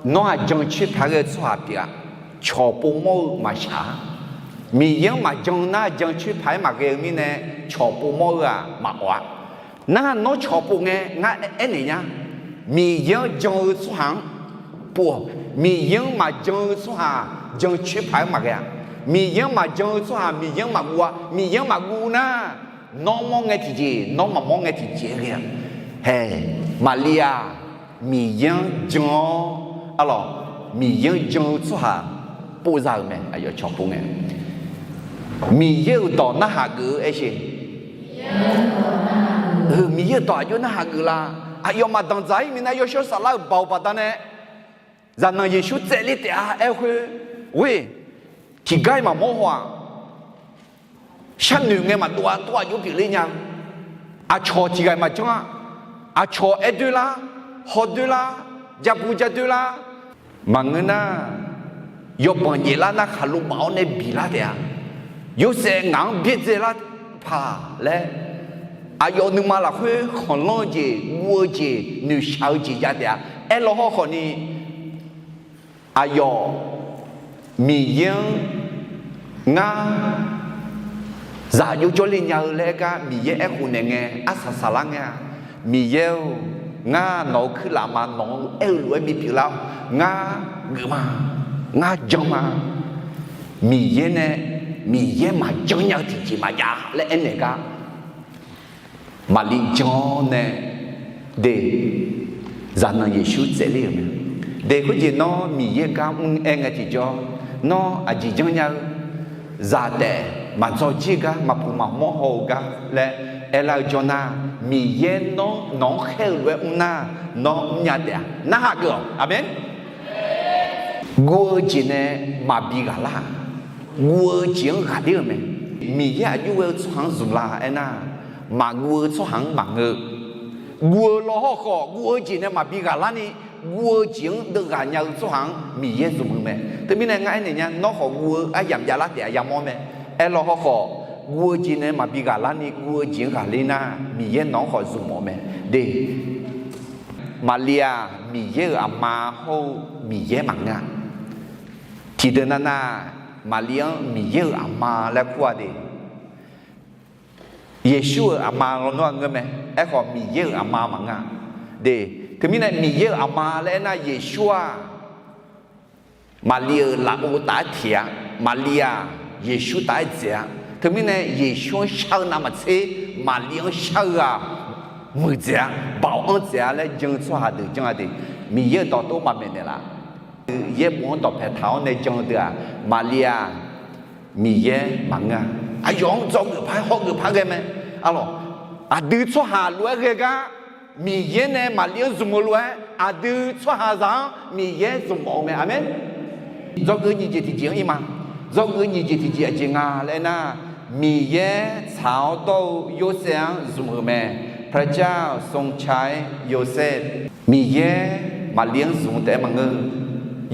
nawr aqjan coer paq ghae-eu tsawrhaq pyeuf-a. Cawq povmawr-eu maqshaq-a. Miqyaer-anr maqjan nar jan coer paq-aer maqghae-eu mirnae, cawq pov mawr-eu-aq maqawf-a. Nar nawr cawq pov ngae ngar aernaeq nya. Miqyaer-anr jan-eu tsawrhaq-anr pov-awq. Miqyaer-anr maqjan-eu tsawrhaq jan coer paq-aer maqghae-a. Miqyaer-anr maqjan-eu tsawrhaq Miqyaer-anr maqguv-a. Miqyaer-anr maqguv nar, nawr mawr ngae tiqjeq, nawr maqmawr ngae tiqjeq-aer ghae-a. Hae, Maqliv-aq, Miqyaer-anr jan-awr, arlawq, Miqyaer-anr jan-eu tsawrhaq pov za-euq mae. Aqyawf cawq pov ngae, Miqyaer-euq dawq narhaq geuf-eu aer sheq. Miqyaer-euq dawq aqjox narhaq geuf la? Aqyawfmaf danqdzaq-ir minav yawshawr saflar-euq baoq baqdanae, Zaqnanq Yeqsur tsaevler taef-a aer khoer, ghoer, tiqgar-iq maqmawr haw-aq, sharnoeq ngae maqdov-a, tov aqjox pyeufler nya-eu, aqcawq tiqghaq-iq maqjanr-a, aqcawq aer doer lar, haw doer lar, ja bu ja doer lar, maqngeur nar, yawbanq nyaeflar nar khaqlo baf-awr nae biqlar taef-a. Yorsaev ngaq-anr byaerdzae lar paq laer, aqyawf nuima lafkhoer khanqlanr-eu jeq, guv-eu jeq, noeqshaq-eu jeq jav taef-a. Aerlaw hawrkhawf ni, aqyawf Miqyaer-anr ngar zaq jov jawrle nya-eu laer aer gar Miqyaer aerkhof naeq ngae arsaq saqlar ngae-a. Miqyaer-or, ngar nawq-euq kuirlaf ma, nawq-eu aer-eu lof-aer bipyeuf lar-awr, ngar geuf ma, ngar jan ma. Miqyaer nae, Miqyaer maqjan nya-eu tiqjeq maqjav laer aernaeq gar Maqliv jan-awr nae de, Zaqnanq Yeqsur tsaevler-euq mae. De, khoerjeq nawr Miqyaer gar mr aer ngae tiqjawr, nawr aqjeq janrnya-eu, zaq taef maqdzawr jir gar, maqpuq maqmawr haw-eu gar laer aerlar-eu jawr nar, Miqyaer nawr nawq-anr khaer-eu lof-aer mr nar, nawr mrnya taef-a. Narhaq geuf-awq. Aqmeq. Guv-eu jeq nae maqbi ghaq lar-aq, guv-eu jeq-anr ghaqler-euq mae. Miqyaer aqjox ghae-eu tsawrhaq-anr zmq la aernar, maqguv-eu tsawrhaq-anr maqngeur. Guv-eu law hawrkhawf, guv-eu jeq nae maqbi ghaq larni, guv-eu jeq-anr deuvghaq nya-eu tsawrhaq-anr Miqyaer zmq-eu mae. Teumirnae ngar aernaeq nya, nawr khawf guv-eu aryamq javlar taef-a yamawr mae. Aerlaw hawrkhawf, guv-eu jeq nae maqbi ghaq larni, guv-eu jeq-anr ghaqler nar, Miqyaer nawq-anr khawf zmq-awq mae. De, Maqliv-aq, Miqyaer-euq aqma hawr-eu Miqyaer maqngeur-a. Tiqdeuq navnav, Maqliv-anr Miqyaer-euq aqma laer kur-a de. Yeqsur-euq aqma lawnmr-aq ngeur mae. Aerkhawf, Miqyaer-euq aqma maqngeur-a. De, teumirnae Miqyaer-euq aqma laer aernar, Yeqsur-aq, Maqliv-euq lafov taf-aer teq-a. Maqliv-aq, Yeqsur taf-aer dzaeq-a. Teumirnae Yeqsur-anr shar-eu navmaqtser, Maqliv-anr shar-eu-aq, muiqdzaeq-a, baoq-anr dzaeq-a laer jan-eu tsawrhaq deuq janr-a de. Miqyaer-euq dawqtawvluf maqmaeq naeqlaf. Yaerbof-anr dawqpae taq-awr nae jan-eu deuq-aq, Maqliv-aq, Miqyaer maqngeur-a. Aqyawf-anr dzawgeuf par-aer hawgeuf par ghae mae. Arlawq, aqdui tsawrhaq lof-aer ghae gar, Miqyaer nae Maqliv-anr zmq-eu lof-aer, aqdui tsawrhaqzaq-anr Miqyaer zmq mawf-eu mae. Aqmeq. Dzawgeuf nyiq jeq tiqjeq-anr ir ma. Dzawgeuf nyiq jeq tiqjeq aqjeq nga laer aernar, Miqyaer tsaq-awr dawr-eu Yorsaev-anr zmq-euq mae. พระเจ้าทรงใช้โยเซฟ Miqyaer Maqliv-anr zmq-eu taef-aer maqngeur,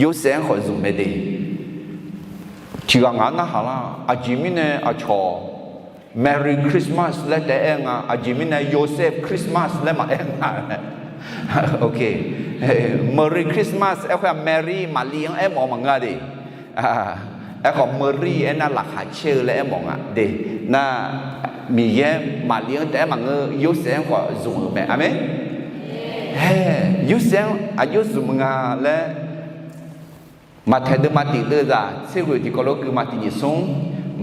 Yorsaev-anr khawf zmq mae de. Tiqghaq ngaq-anr narhaq lar, aqjeq mirnae aqcawq Merry Christmas laer taef-aer aer nga, aqjeq mirnae Yosef Christmas laer maqaer nga. Merry Christmas aerkhawf-aq, Mary Maqliv-anr aermawf-eu maqngeur-a de. Aerkhawf, Merry aernar laqkhaq caer-eu laer aermawf nga de. Nar, Miqyaer Maqliv-anr taef-aer maqngeur, Yorsaev-anr khawf zmq-euq mae. Aqmeq. Hae, Yorsaev-anr aqjox zmq-eu nga laer Maqtaeq deuvma tiq deuvzaq tser ghoeq tiqkawv lof gui ma tiq nyiq smr.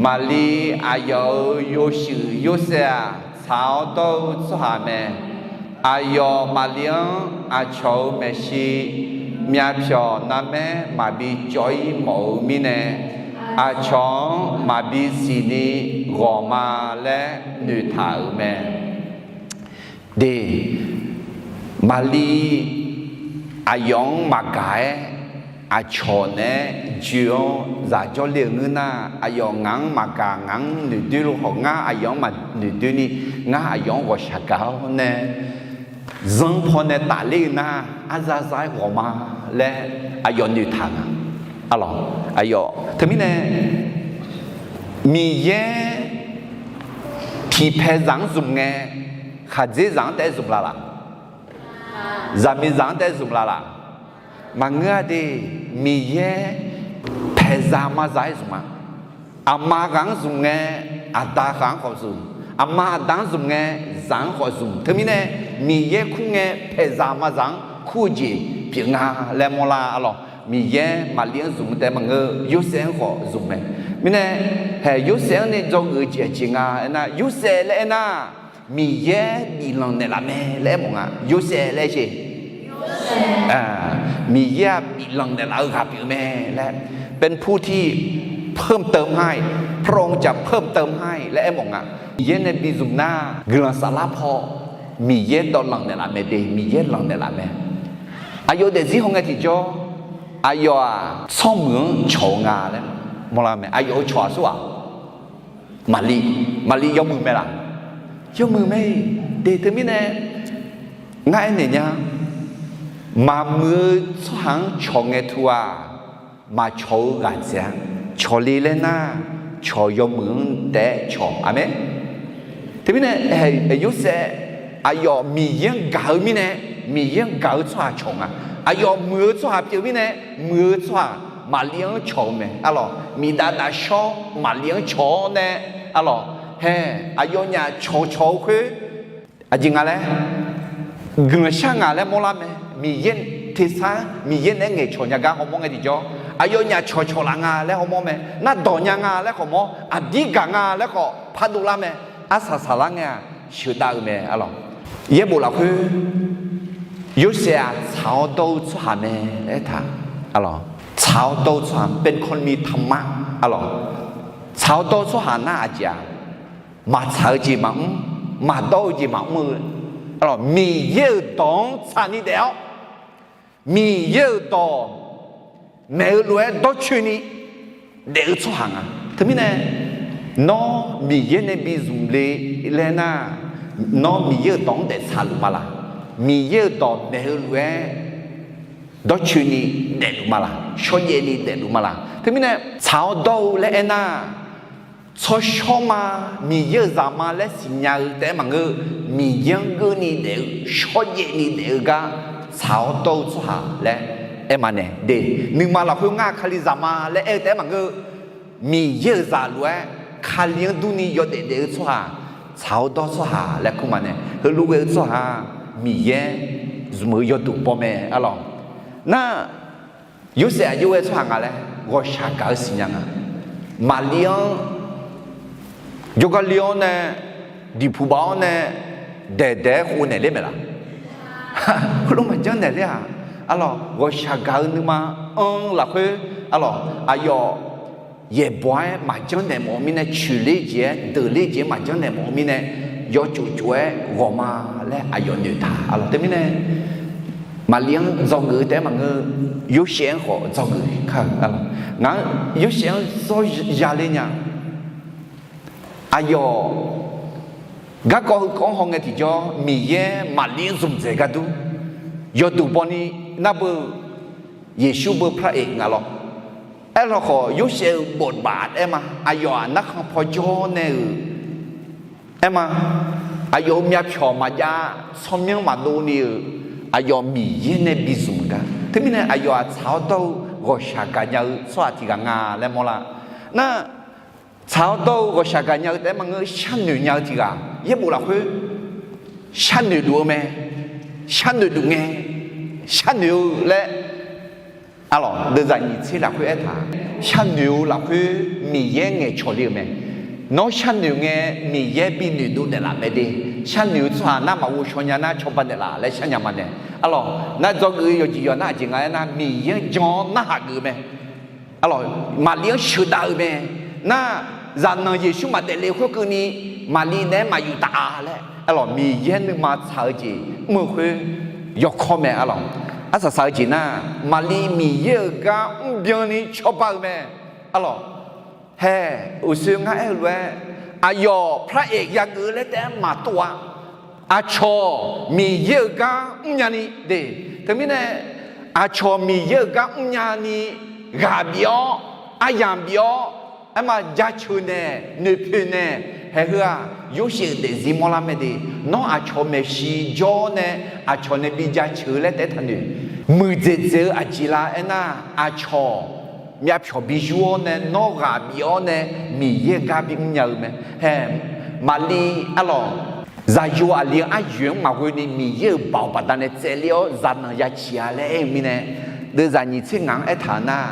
Maqliv aqyawf-euq yawshuif Yorsaev-aq, tsaq-awr dawr-eu tsawrhaq mae. Aqyawf Maqliv-anr aqcawq-euq maeqshi myavpyawq narmaer maqbi cawv-ir mawf-eu mirnae, aqcawq-anr maqbi siqni ghawq ma laer noeqtaq-euq mae. De, Maqliv aqyawf-anr maqgaq-aer aqcawq naeq-aer joe-awr zaq jawrle-euq ngeur nar, aqyawf ngaq-anr maqgaq, ngaq-anr noeqdoer lo khawf, ngar aqyawf-anr maqnoeqdoer ni, ngar aqyawf-anr ghawqshaq gaq-awr nae zanr pawnae tafler-eu nar, arzar zar-aer ghawq ma laer aqyawf noeqtaq nga. Arlawq, aqyawf teumirnae Miqyaer tiqpaeq zaq-anr zmq ngae, khaqdzerzaq-anr taef-aer zmq la laq? Zaqmiqzaq-anr taef-aer zmq la laq? Maqngeur-a de. Miqyaer paeqzaq mazaq-aer zmq-a. Aqma ghaq-anr zmq ngae, aqda ghaq-anr khawf zmq. Aqma aqda-anr zmq ngae, zaq-anr khawf zmq. Teumirnae, Miqyaer kur ngae paeqzaq maqzaq-anr kur-eu jeq pyeuf nga laer mawrlar arlawq. Miqyaer Maqlir-anr zmq-eu taef maqngeur, Yorsaev-anr khawf zmq mae. Mirnae, haeq Yorsaev-anr nae dzawgeuf-eu jeq aqjeq nga aernar, Yorsaev laer aernar, Miqyaer biflanq naeqlaf mae laer aermawf nga. Yorsaev laer sher. Miqyaer-aq biflanq naeqlaf-eu ghaq pyeuf mae laer, เป็นผู้ที่เพิ่มเติมให้ พระองค์จะเพิ่มเติมให้ laer aermawf nga. Miqyaer nae bi zmq nar, guiqlanq saflar paw Miqyaer dawvlanq naeqlaf mae de, Miqyaer lanq naeqlaf mae. Aqyawf daefzir haw ngae tiqjawr, aqyawf-aq tsawrmuiq-anr cawq-eu nga laer mawrlar mae. Aqyawf-euq cawq-aq sawr-aq, Maqlir, Maqlir yawmuiq mae laq? Yawmuiq mae. De teumirnae, ngar aernaeq nya, maqmuiq-eu tsawrhaq-anr cawq ngae tu-aq, maqcawq-eu ghaq dzaeq-a. Cawqle laer nar, cawq yawmuiq-anr taef-aer cawq. Aqmeq. Teumirnae, Yorsaev aqyawf Miqyaer-anr gaq-eu mirnae, Miqyaer-anr gaq-eu tsawrhaq cawq nga. Aqyawf muiq-eu tsawrhaq pyeuf mirnae, muiq-eu tsawrhaq Maqlir-anr cawq-eu mae arlawq. Miqdav dav shawr Maqlir-anr cawq-awr nae arlawq, haeq aqyawfnyaf cawqcawq-eu khoer, aqjeq nga laer, guiqlanq shar nga laer mawrlar mae. Miqyaer tersar-anr Miqyaer naeq-aer ngaeqcawq nya gar hawmawr ngae tiqjawr, aqyawfnyaf cawqcawq laf nga laer hawmawr mae. Nar dawq nya nga laer khawf mawr, aqdir gaq nga laer khawf pardov lar mae. Arsaq saqlar ngae-aq sheuqdav-eu mae arlawq. Yaerbof lafkhoer, Yorsaev-aq tsaq-awr dawr-eu tsawrhaq mae aertaq arlawq. Tsaq-awr dawr-eu tsawrhaq เป็นคนมีธรรมะ arlawq. Tsaq-awr dawr-eu tsawrhaq nar aqjeq-aq, maqtsaq-eu jeq maqmr, maqdawr-eu jeq maqmr-eu, arlawq, Miqyaer-euq dawq-anr tsaqni daef-awr, Miqyaer-euq dawq maeq-eu lof-aer dawrcoeni daef-eu tsawrhaq nga. Teumirnae, nawr Miqyaer nae bi zmq le laer nar, nawr Miqyaer-euq dawq-anr daeftsaq luf ma laq? Miqyaer-euq dawq maeq-eu lof-aer dawrcoeni daefluf ma laq? Shawrjaevni daefluf ma laq? Teumirnae tsaq-awr dawr-eu laer aernar, tsawrshawr ma, Miqyaer-euq zaq ma laer siqnya-eu taef-aer maqngeur, Miqyaer-anr geuvni daef-eu, shawrjaevni daef-eu gar tsaq-awr dawr-eu tsawrhaq laer aer ma nae de. Nuima lafkhoer ngar Kalizaq ma laer aer-eu taef-aer maqngeur, Miqyaer-euq zaq lof-aer Kali-anr durni yawdaef daef-eu tsawrhaq, tsaq-awr dawr tsawrhaq laer kur ma nae, heulof ghae-eu tsawrhaq Miqyaer zmq-eu yawduq baw mae arlawq. Nar, Yorsaev aqjox ghae tsawrhaq nga laer ghawqshaq gaq-eu siqnya nga. Maqlir-anr jawrgar le-awr nae, diqpuq baf-awr nae, daeqdaeq-aer khov naeq ler mae laq? Khoerlof maqjanr naeq ler-aq, arlawq, ghawqshaq gaq-eu nuima anr lafkhoer, arlawq, aqyawf yaeqbawq-aer maqjanr naeq mawf-eu mirnae, coeqler jeq-aer deuqler jeq-aer maqjanr naeq mawf-eu mirnae, yawtsuf tsuf-aer ghawq ma laer aqyawf noeqtaq arlawq. Teumirnae, Maqlir-anr dzawgeuf-eu taef-aer maqngeur, Yorsaev-anr khawf dzawgeuf kar-euq arlawq. Ngaq-anr Yorsaev-anr zawr ya ler nya. Aqyawf garkawv heukawv-anr haw ngae tiqjawr, Miqyaer Maqlir-anr zmqdzaeq gar dur yawduq bawni nar beu, Yeqsur beu พระเอก nga lawr. Aerlawkhawf, Yorsaev-euq บทบาท aer ma, aqyawf-aq narkhan paw jawr nae-euq aer ma, aqyawf-euq myavpyawq maqjav, tsawrmyanr maqdov ni-euq, aqyawf Miqyaer nae bi zmq-eu gar. Teumirnae aqyawf-aq tsaq-awr dawr-eu ghawqshaq gaqnya-eu tsawrhaq tiq ghaq nga laer mawrlar. Nar, tsaq-awr dawr-eu ghawqshaq gaqnya-eu taef-aer maqngeur, sharnoeq nya-eu tiq ghaq, yaerbof lafkhoer sharnoeq luf-eu mae. Sharnoeq luf ngae, sharnoeq-eu laer, arlawq, deuvzaq nyiq tser lafkhoer aertaq, sharnoeq-eu lafkhoer Miqyaer ngaeqcawq le-euq mae. Nawr sharnoeq ngae, Miqyaer bi noeqdov naeqlaf mae de. Sharnoeq-eu tsawrhaq nar maqghov shaw nya nar cawba naeqlaf laer sharnya ma nae. Arlawq, nar dzawgeuf-eu yawqjeq yawq nar aqjeq nga aernar, Miqyaer-anr jan-awr narhaq geuf-eu mae. Arlawq, Maqlir-anr sheuqdav-eu mae. Nar, zaqnanq Yeqsur maqdaef le khoerkeuvni, Maqlir naeq-aer maqyuf taf-a laer, arlawq, Miqyaer nuima tsaq-eu jeq mr-eu khoer yawkawr mae arlawq. Arsaq saq-eu jeq nar, Maqlir Miqyaer-euq gar mrbyan ni cawba-eu mae. Arlawq, hae, uqshoe ngar aer-eu lof-aer, aqyawf พระเอก yageuf laer taef-aer maqtov-a. Aqcawq Miqyaer-euq gar mrnya ni de. Teumirnae, aqcawq Miqyaer-euq gar mrnya ni ghaq bif-awr, aryamq bif-awr, aerma jaceuq naeq, noeqpoeq naeq, haeq heu-aq, Yorsaev-euq daefzir mawrlar mae de. Nawr aqcawq maeqshi jawr nae, aqcawq nae bi jaceuq-eu laer taef-aer taqnoeq. Muiqdzaeq dzaeq-eu aqjeq la aernar, aqcawq myavpyawq bi yur-awr nae, nawr ghaq bif-awr nae, Miqyaer-euq gar bimr nya-eu mae. Hae, Maqli, arlawq, zaqyo aqli-anr aryoeq-anr maqghoe ni Miqyaer-euq baoq baqdanae tsaevler-awr zaqnanq ya ciq-a laer aer-eu mirnae, deuvzaq nyiq tser ngaq-anr aertaq-eu nar,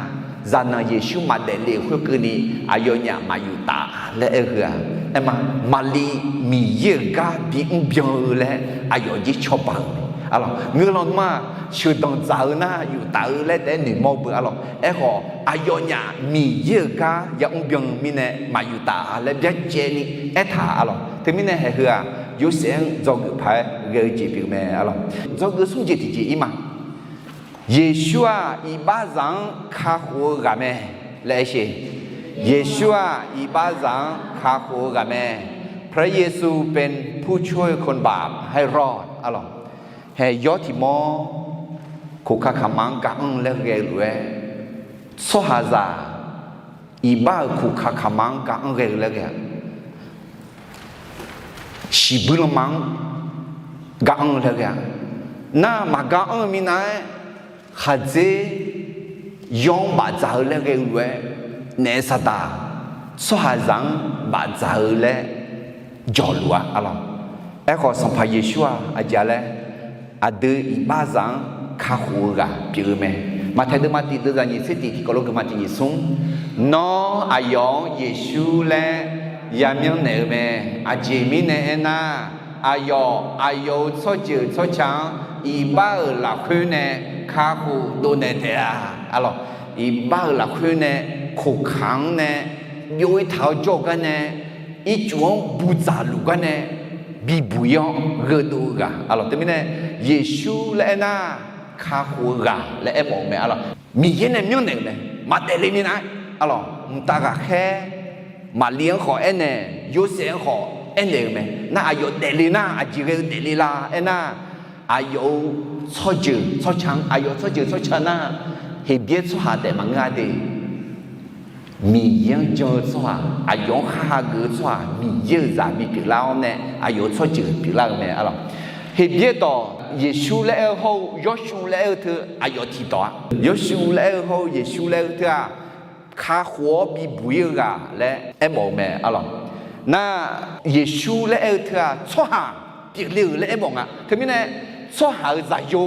zaqnanq Yeqsur maqdaef le-euq khoerkeuvni aqyawfnyaf maqyuf taf laer aer-eu heu-aq, aer ma, Maqli Miqyaer-euq gar bimr byan-eu laer aqyawf jir cawba-euq mae. Arlawq, ngeur lawnmr-aq, sheuqdanq dzaq-eu nar yuf taf-eu laer taef-aer noeqmawr beu arlawq. Aerkhawf, aqyawfnyaf Miqyaer-euq gar yamr byan-eu mirnae maqyuf taf laer byacaevni aertaq arlawq. Teumirnae haeq heu-aq, Yorsaev-anr dzawgeuf paq-aer ghae-eu jeq pyeuf mae arlawq. Dzawgeuf smr jeq tiqjeq ir ma. Yeqsur-aq, iqbaxzaq-anr kakhof-eu ghaq mae laer aer sher. Yeqsur-aq, iqbaxzaq-anr kakhof-eu ghaq mae. พระเยซูเป็นผู้ช่วยคนบาปให้รอด arlawq. Hae, yawr tiq mawr, khoqkaq kaqma-anr ga anr-eu laer ghae-eu lof-aer, tsawrhaqzaq iqbax-euq khoqkaq kaqma-anr ga anr ghae-eu laer ghae-a. Shiqbuir lanma-anr ga anr-eu laer ghae-a. Nar maqga anr-eu minav-aer, khaqdzer yawr-anr bafdzaq-eu laer ghae-eu lof-aer, naef saqdaq tsawrhaqzaq-anr bafdzaq-eu laer jawqluf-a arlawq. Aerkhawf, Sanqpaq Yeqsur-aq aqjeq-a laer, aqdui iqbaxzaq-anr kakhof-eu ghaq pyeuf-eu mae. Maqtaeq deuvma tiq deuvzaq nyiq tser tiq tiqkawv lof geufma tiq nyiq smr, Nawr aqyawf-anr Yeqsur laer yamyanr naeq-eu mae. Aqjeq mirnae aernar, aqyawf, aqyawf-euq tsawrjeuq tsawrca-anr iqbax-euq lafkhoer nae kakhof dovnaeq taef-a. Arlawq, iqbax-euq lafkhoer nae, khoqkaq-anr nae, byov-ir taq-awr jawr-eu gar nae, ircuf-anr budzaq luf gar nae, bibuq-ir-awr gheudov-eu ghaq arlawq. Teumirnae, Yeqsur laer aernar, kakhof-eu ghaq laer aermawf-eu mae arlawq. Miqyaer nae myanrnaeq-euq mae, maqdaef le minav-aer arlawq. Mqtav ghaqkhaer Maqli-anr khawf aernaeq, Yorsaev-anr khawf aernaeq-euq mae. Nar aqyawf daefle nar, aqjeq ghae-eu daefle la aernar, aqyawf-euq tsawrjeuq tsawrca-anr, aqyawf tsawrjeuq tsawrca nar, Heqbyaer tsawrhaq taef maqngeur-a de. Miqyaer-anr jan-eu tsawrhaq, aqyawf-anr khar hageuf-eu tsawrhaq, Miqyaer-euq zaq bipyeuf lar-awr nae, aqyawf-euq tsawrjeuq pyeuflar-eu mae arlawq. Heqbyaer dawq Yeqsur laer aer-eu hawr-eu Yawshuv laer aer-eu teu aqyawf tiqdawq-a. Yawshuv laer aer-eu hawr-eu Yeqsur laer aer-eu teu-aq, kakhof-awr bibuq-ir-eu ghaq laer aermawf-eu mae arlawq. Nar, Yeqsur laer aer-eu teu-aq, tsawrhaq pyeufle-euq laer aermawf nga. Teumirnae, tsawrhaq-euq zaqyo,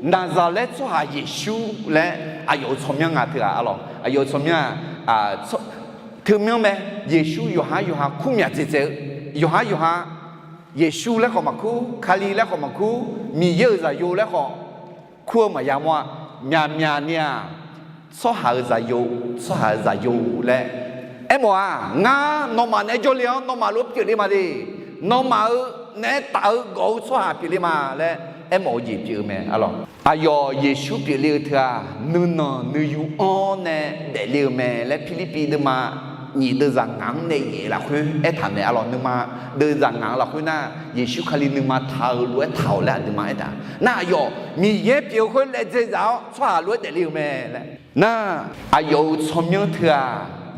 Naqzaqlaer tsawrhaq Yeqsur laer aqyawf-euq tsawrmyanr nga teu-aq arlawq. Aqyawf-euq tsawrmyanr-aq, teumyanr mae. Yeqsur yawqhar yawqha kurmyaq dzaeqdzaeq-eu, yawqhar yawqha Yeqsur laer khawf maqkur, Kali laer khawf maqkur, Miqyaer-euq zaqyo laer khawf kur-eu maqya mawr-a. Myaqmyaq ni-aq, tsawrhaq-euq zaqyo, tsawrhaq-euq zaqyo laer aermawf-aq, ngar nawmaf naeq-aer jawrle-awr nawmaf lof-aer pyeufle ma de. Nawmaf-euq naeq-aer taf-eu gawf-eu tsawrhaq pyeufle ma laer aermawf-eu jeq pyeuf-eu mae arlawq. Aqyawf Yeqsur pyeufle-eu teu-aq, nuinanq nuiyu-anr nae daefle-euq mae laer Pirlirpiv deuvma nyiq deuvzaq ngaq-anr nae yaef lafkhoer aertaq mae arlawq. Nuima deuvzaq ngaq-anr lafkhoer nar, Yeqsur Kali nuima taq-eu lof-aer taq-awq laer aqduimaf aertaq. Nar aqyawf Miqyaer pyeuf-eu khoer laevdzae zaf-awr tsawrhaq lof-aer daefle-euq mae laer. Nar, aqyawf-euq tsawrmyanr teu-aq,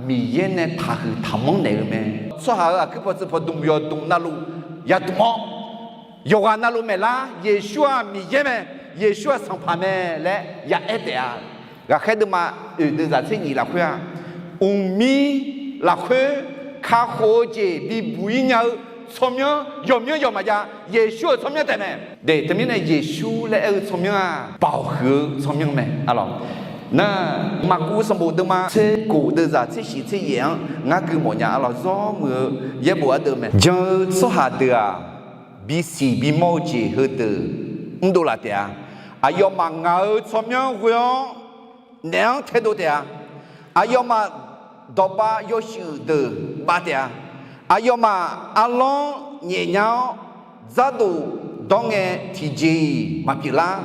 Miqyaer nae taqhuiq taqmanr naeq-eu mae. Tsawrhaq-euq aqkuir pawtsuif pawdmq yawqdmq navluf yadmq-awr, yawqghaq navluf maeqlar, Yeqsur-aq Miqyaer mae, Yeqsur-aq Sanqpaq mae laer yaaer taef-a. Ghaqkhaer deuvma oeq deuvzaq tser nyif lafkhoer-aq, mqmir lafkhoer kakhof-eu jeq bibuq-ir nya-eu tsawrmyanr yawqmyanr yawq maqjav, Yeqsur-euq tsawrmyanr taef mae. De, teumirnae Yeqsur laer aer-eu tsawrmyanr-aq, baoq huiq-eu tsawrmyanr mae arlawq. Nar, Maqkuv sanqbof deuvma tser kof deuvzaq tser shif tser yaef-anr ngar gui mawfnya arlawq. Zawr muiq-eu yaerbof ardeuv mae. Jan-eu tsawrhaq deuq-aq, bisiq bimawr-eu jeq heudeuq mrdov laf taef-a. Aqyawfmaf ngaq-euq tsawrmyanr ghoe-awr naef-anr taedov taef-a. Aqyawfmaf dawqbav yawshuif deuq bav taef-a. Aqyawfmaf arlawr nyaefnya-awr dzardof dawr ngae tiqjeq-iq maqpyeuf lar.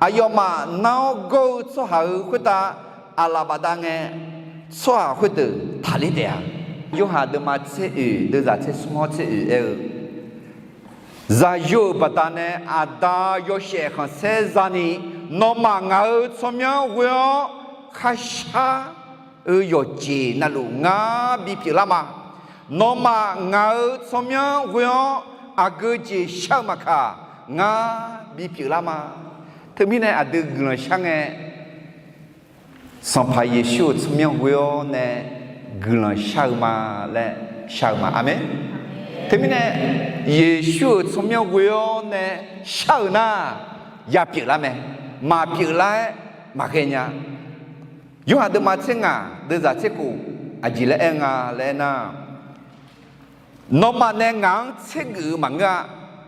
Aqyawfmaf nar-awr gawr-eu tsawrhaq-euq khoertav aqlaf bafdav ngae, tsawrhaq khoerdeuq taqler taef-a. Yorhaq deuvma tser oeq deuvzaq tser smr-awr tser oeq aer-eu, zaqyo-euq baqdanae Aqda yawshaef khanqsaer zani, nawmaf ngaq-euq tsawrmyanr ghoe-awr kharshar-eu yawqjeq navluf ngar bipyeuf lar ma. Nawmaf ngaq-euq tsawrmyanr ghoe-awr aqgeu jeq shar-eu maqkaq, ngar bipyeuf lar ma. Teumirnae aqdui guiqlanq shar ngae, Sanqpaq Yeqsur-euq tsawrmyanr ghoe-awr nae guiqlanq shar-eu ma laer shar-eu ma. Aqmeq. Teumirnae, Yeqsur-euq tsawrmyanr ghoe-awr nae shar-eu nar, ya pyeuflar mae. Maqpyeuf lar-aer maqghae nya. Yorhaq deuvma tser ngaq deuvzaq tser khof aqjeq laer aer nga laer aernar, nawmaf nae ngaq-anr tsergeuf-eu maqngeur-a.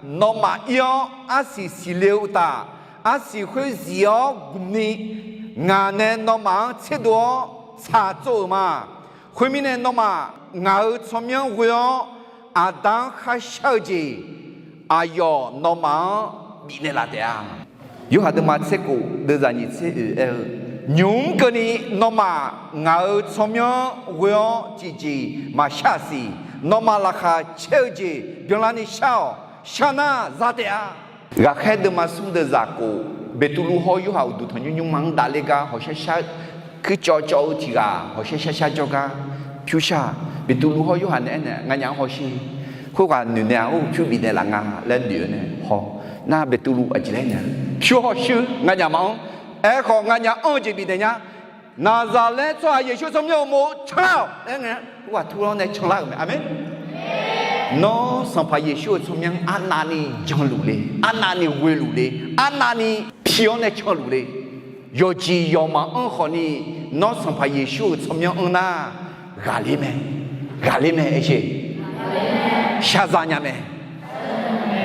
Nawmaf ir-awr arsiq siqle-eu uqtaf, arsiq khoer zif-awr gmqni, ngaq nae nawmaf-anr tserdov-awr tsaqtsov-euq ma. Khoermirnae, nawmaf ngaq-euq tsawrmyanr ghoe-awr Aqda-anr kharshar-eu jeq, aqyawf nawmaf-anr bifnaeq laf taef-a. Yorhaq deuvma tser khof deuvzaq nyiq tser oeq aer-eu, nymq-mr keuvni nawmaf ngaq-euq tsawrmyanr ghoe-awr tiqjeq maqshar-aq siq. Nawmaf laqkhaq caer-eu jeq byanlarni shar-awq. Shar nar za taef-a. Ghaqkhaer deuvma smr deuvzaq khof, Beqtuvluv hawr Yorhaq uqduq tanqnymr nymrma-anr davler gar hawqshar shar, kuircawv cawv-eu tiq ghaq hawqshar shar shar jawrgar pyur shar. Beqtuvluv hawr Yorhaq nae aernaeq, nganyaf-anr hawsher. Khoerghaq noeq naeq-aq, or pyur bifnaeq laf nga laer noeq-eu nae haw. Nar Beqtuvluv aqjeq laer aernaeq, pyur hawshuir nganyaf maqanr. Aerkhawf, nganyaf anr-eu jeq bifnaeq nya. Naqzaqlaer tsawrhaq Yeqsur tsawrmyanr uqmov canlar-awq laer ngae, khoerghaq tur-awr nae canlar-euq mae. Aqmeq. Nawr Sanqpaq Yeqsur-euq tsawrmyanr arnavni janluf le, arnavni ghoeluf le, arnavni pi-awr nae canluf le. Yawqjeq yawqmaf anr khawfni, nawr Sanqpaq Yeqsur-euq tsawrmyanr anr nar, ghaqler mae, ghaqler mae aer sher. Shaqzaq nya mae.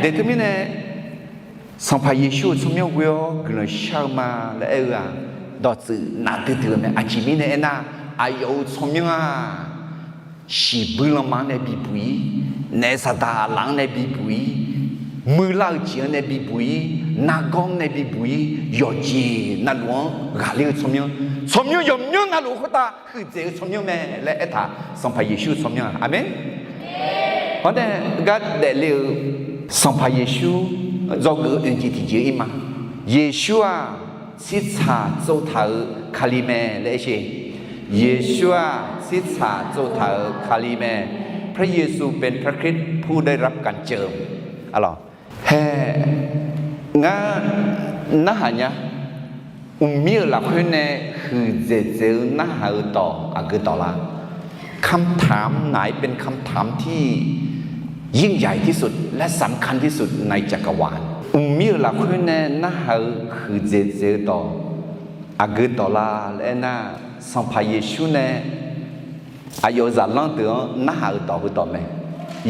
Daeq teumirnae, Sanqpaq Yeqsur-euq tsawrmyanr ghoe-awr guiqlanq shar-eu ma laer aer-eu-aq, dawqtsuif nafdui dui-eu mae. Aqjeq mirnae aernar, aqyawf-euq tsawrmyanr-aq, shiqbuir lanma-anr nae bibuq-ir, naef saqdaq laf-anr nae bibuq-ir, muiqlar-eu jeq-anr nae bibuq-ir, nargawr-anr nae bibuq-ir, yawqjeq navluf-anr ghaqler-eu tsawrmyanr, tsawrmyanr yawqmyanr navluf khoertav huiqdzaeq-eu tsawrmyanr mae laer aertaq, Sanqpaq Yeqsur-euq tsawrmyanr-aq. Aqmeq. Hawr nae gar daefle-eu Sanqpaq Yeqsur dzawgeuf-eu oeq jeq tiqjeq-ir ma. Yeqsur-aq, tsirtsaq tsovtaq-euq Kali mae laer aer sher. Yeqsur-aq, tsirtsaq tsovtaq-euq Kali mae. พระเยซูเป็นพระคริสต์ผู้ได้รับการเจิม Hae, ngar narhaq nya. Mqmir-euq lafkhoer nae huiqdzaeq dzaeq-eu narhaq-eu dawq aqgeu dawq lar? คำถามไหนเป็นคำถามที่ยิ่งใหญ่ที่สุดและสำคัญที่สุดในจักรวาล Mqmir-euq lafkhoer nae narhaq-eu huiqdzaeq dzaeq-eu dawq aqgeu dawq lar laer aernar, Sanqpaq Yeqsur nae aqyawf-euq zaqlanr deuq-anr narhaq-eu dawq heudawq mae.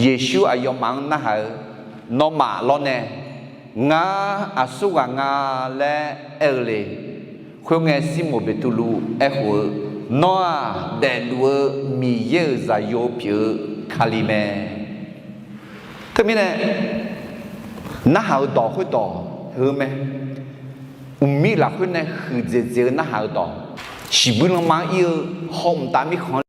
Yeqsur aqyawfmaf-anr narhaq-eu, nawmaf lawrnae, ngar aqsurghaq nga laer aer-eu le. Khoerngae, Sirmoq Beqtuvluv aerkhof-eu, Nawr-aq, daefluf-eu Miqyaer-euq Zaqyo pyeuf-eu Kali mae. Teumirnae, narhaq-eu dawq khoerdawq heu mae. Mqmir lafkhoer nae huiqdzaeq dzaeq-eu narhaq-eu dawq, shiqbuir lanma-anr ir-eu hawmq tav mirkhanq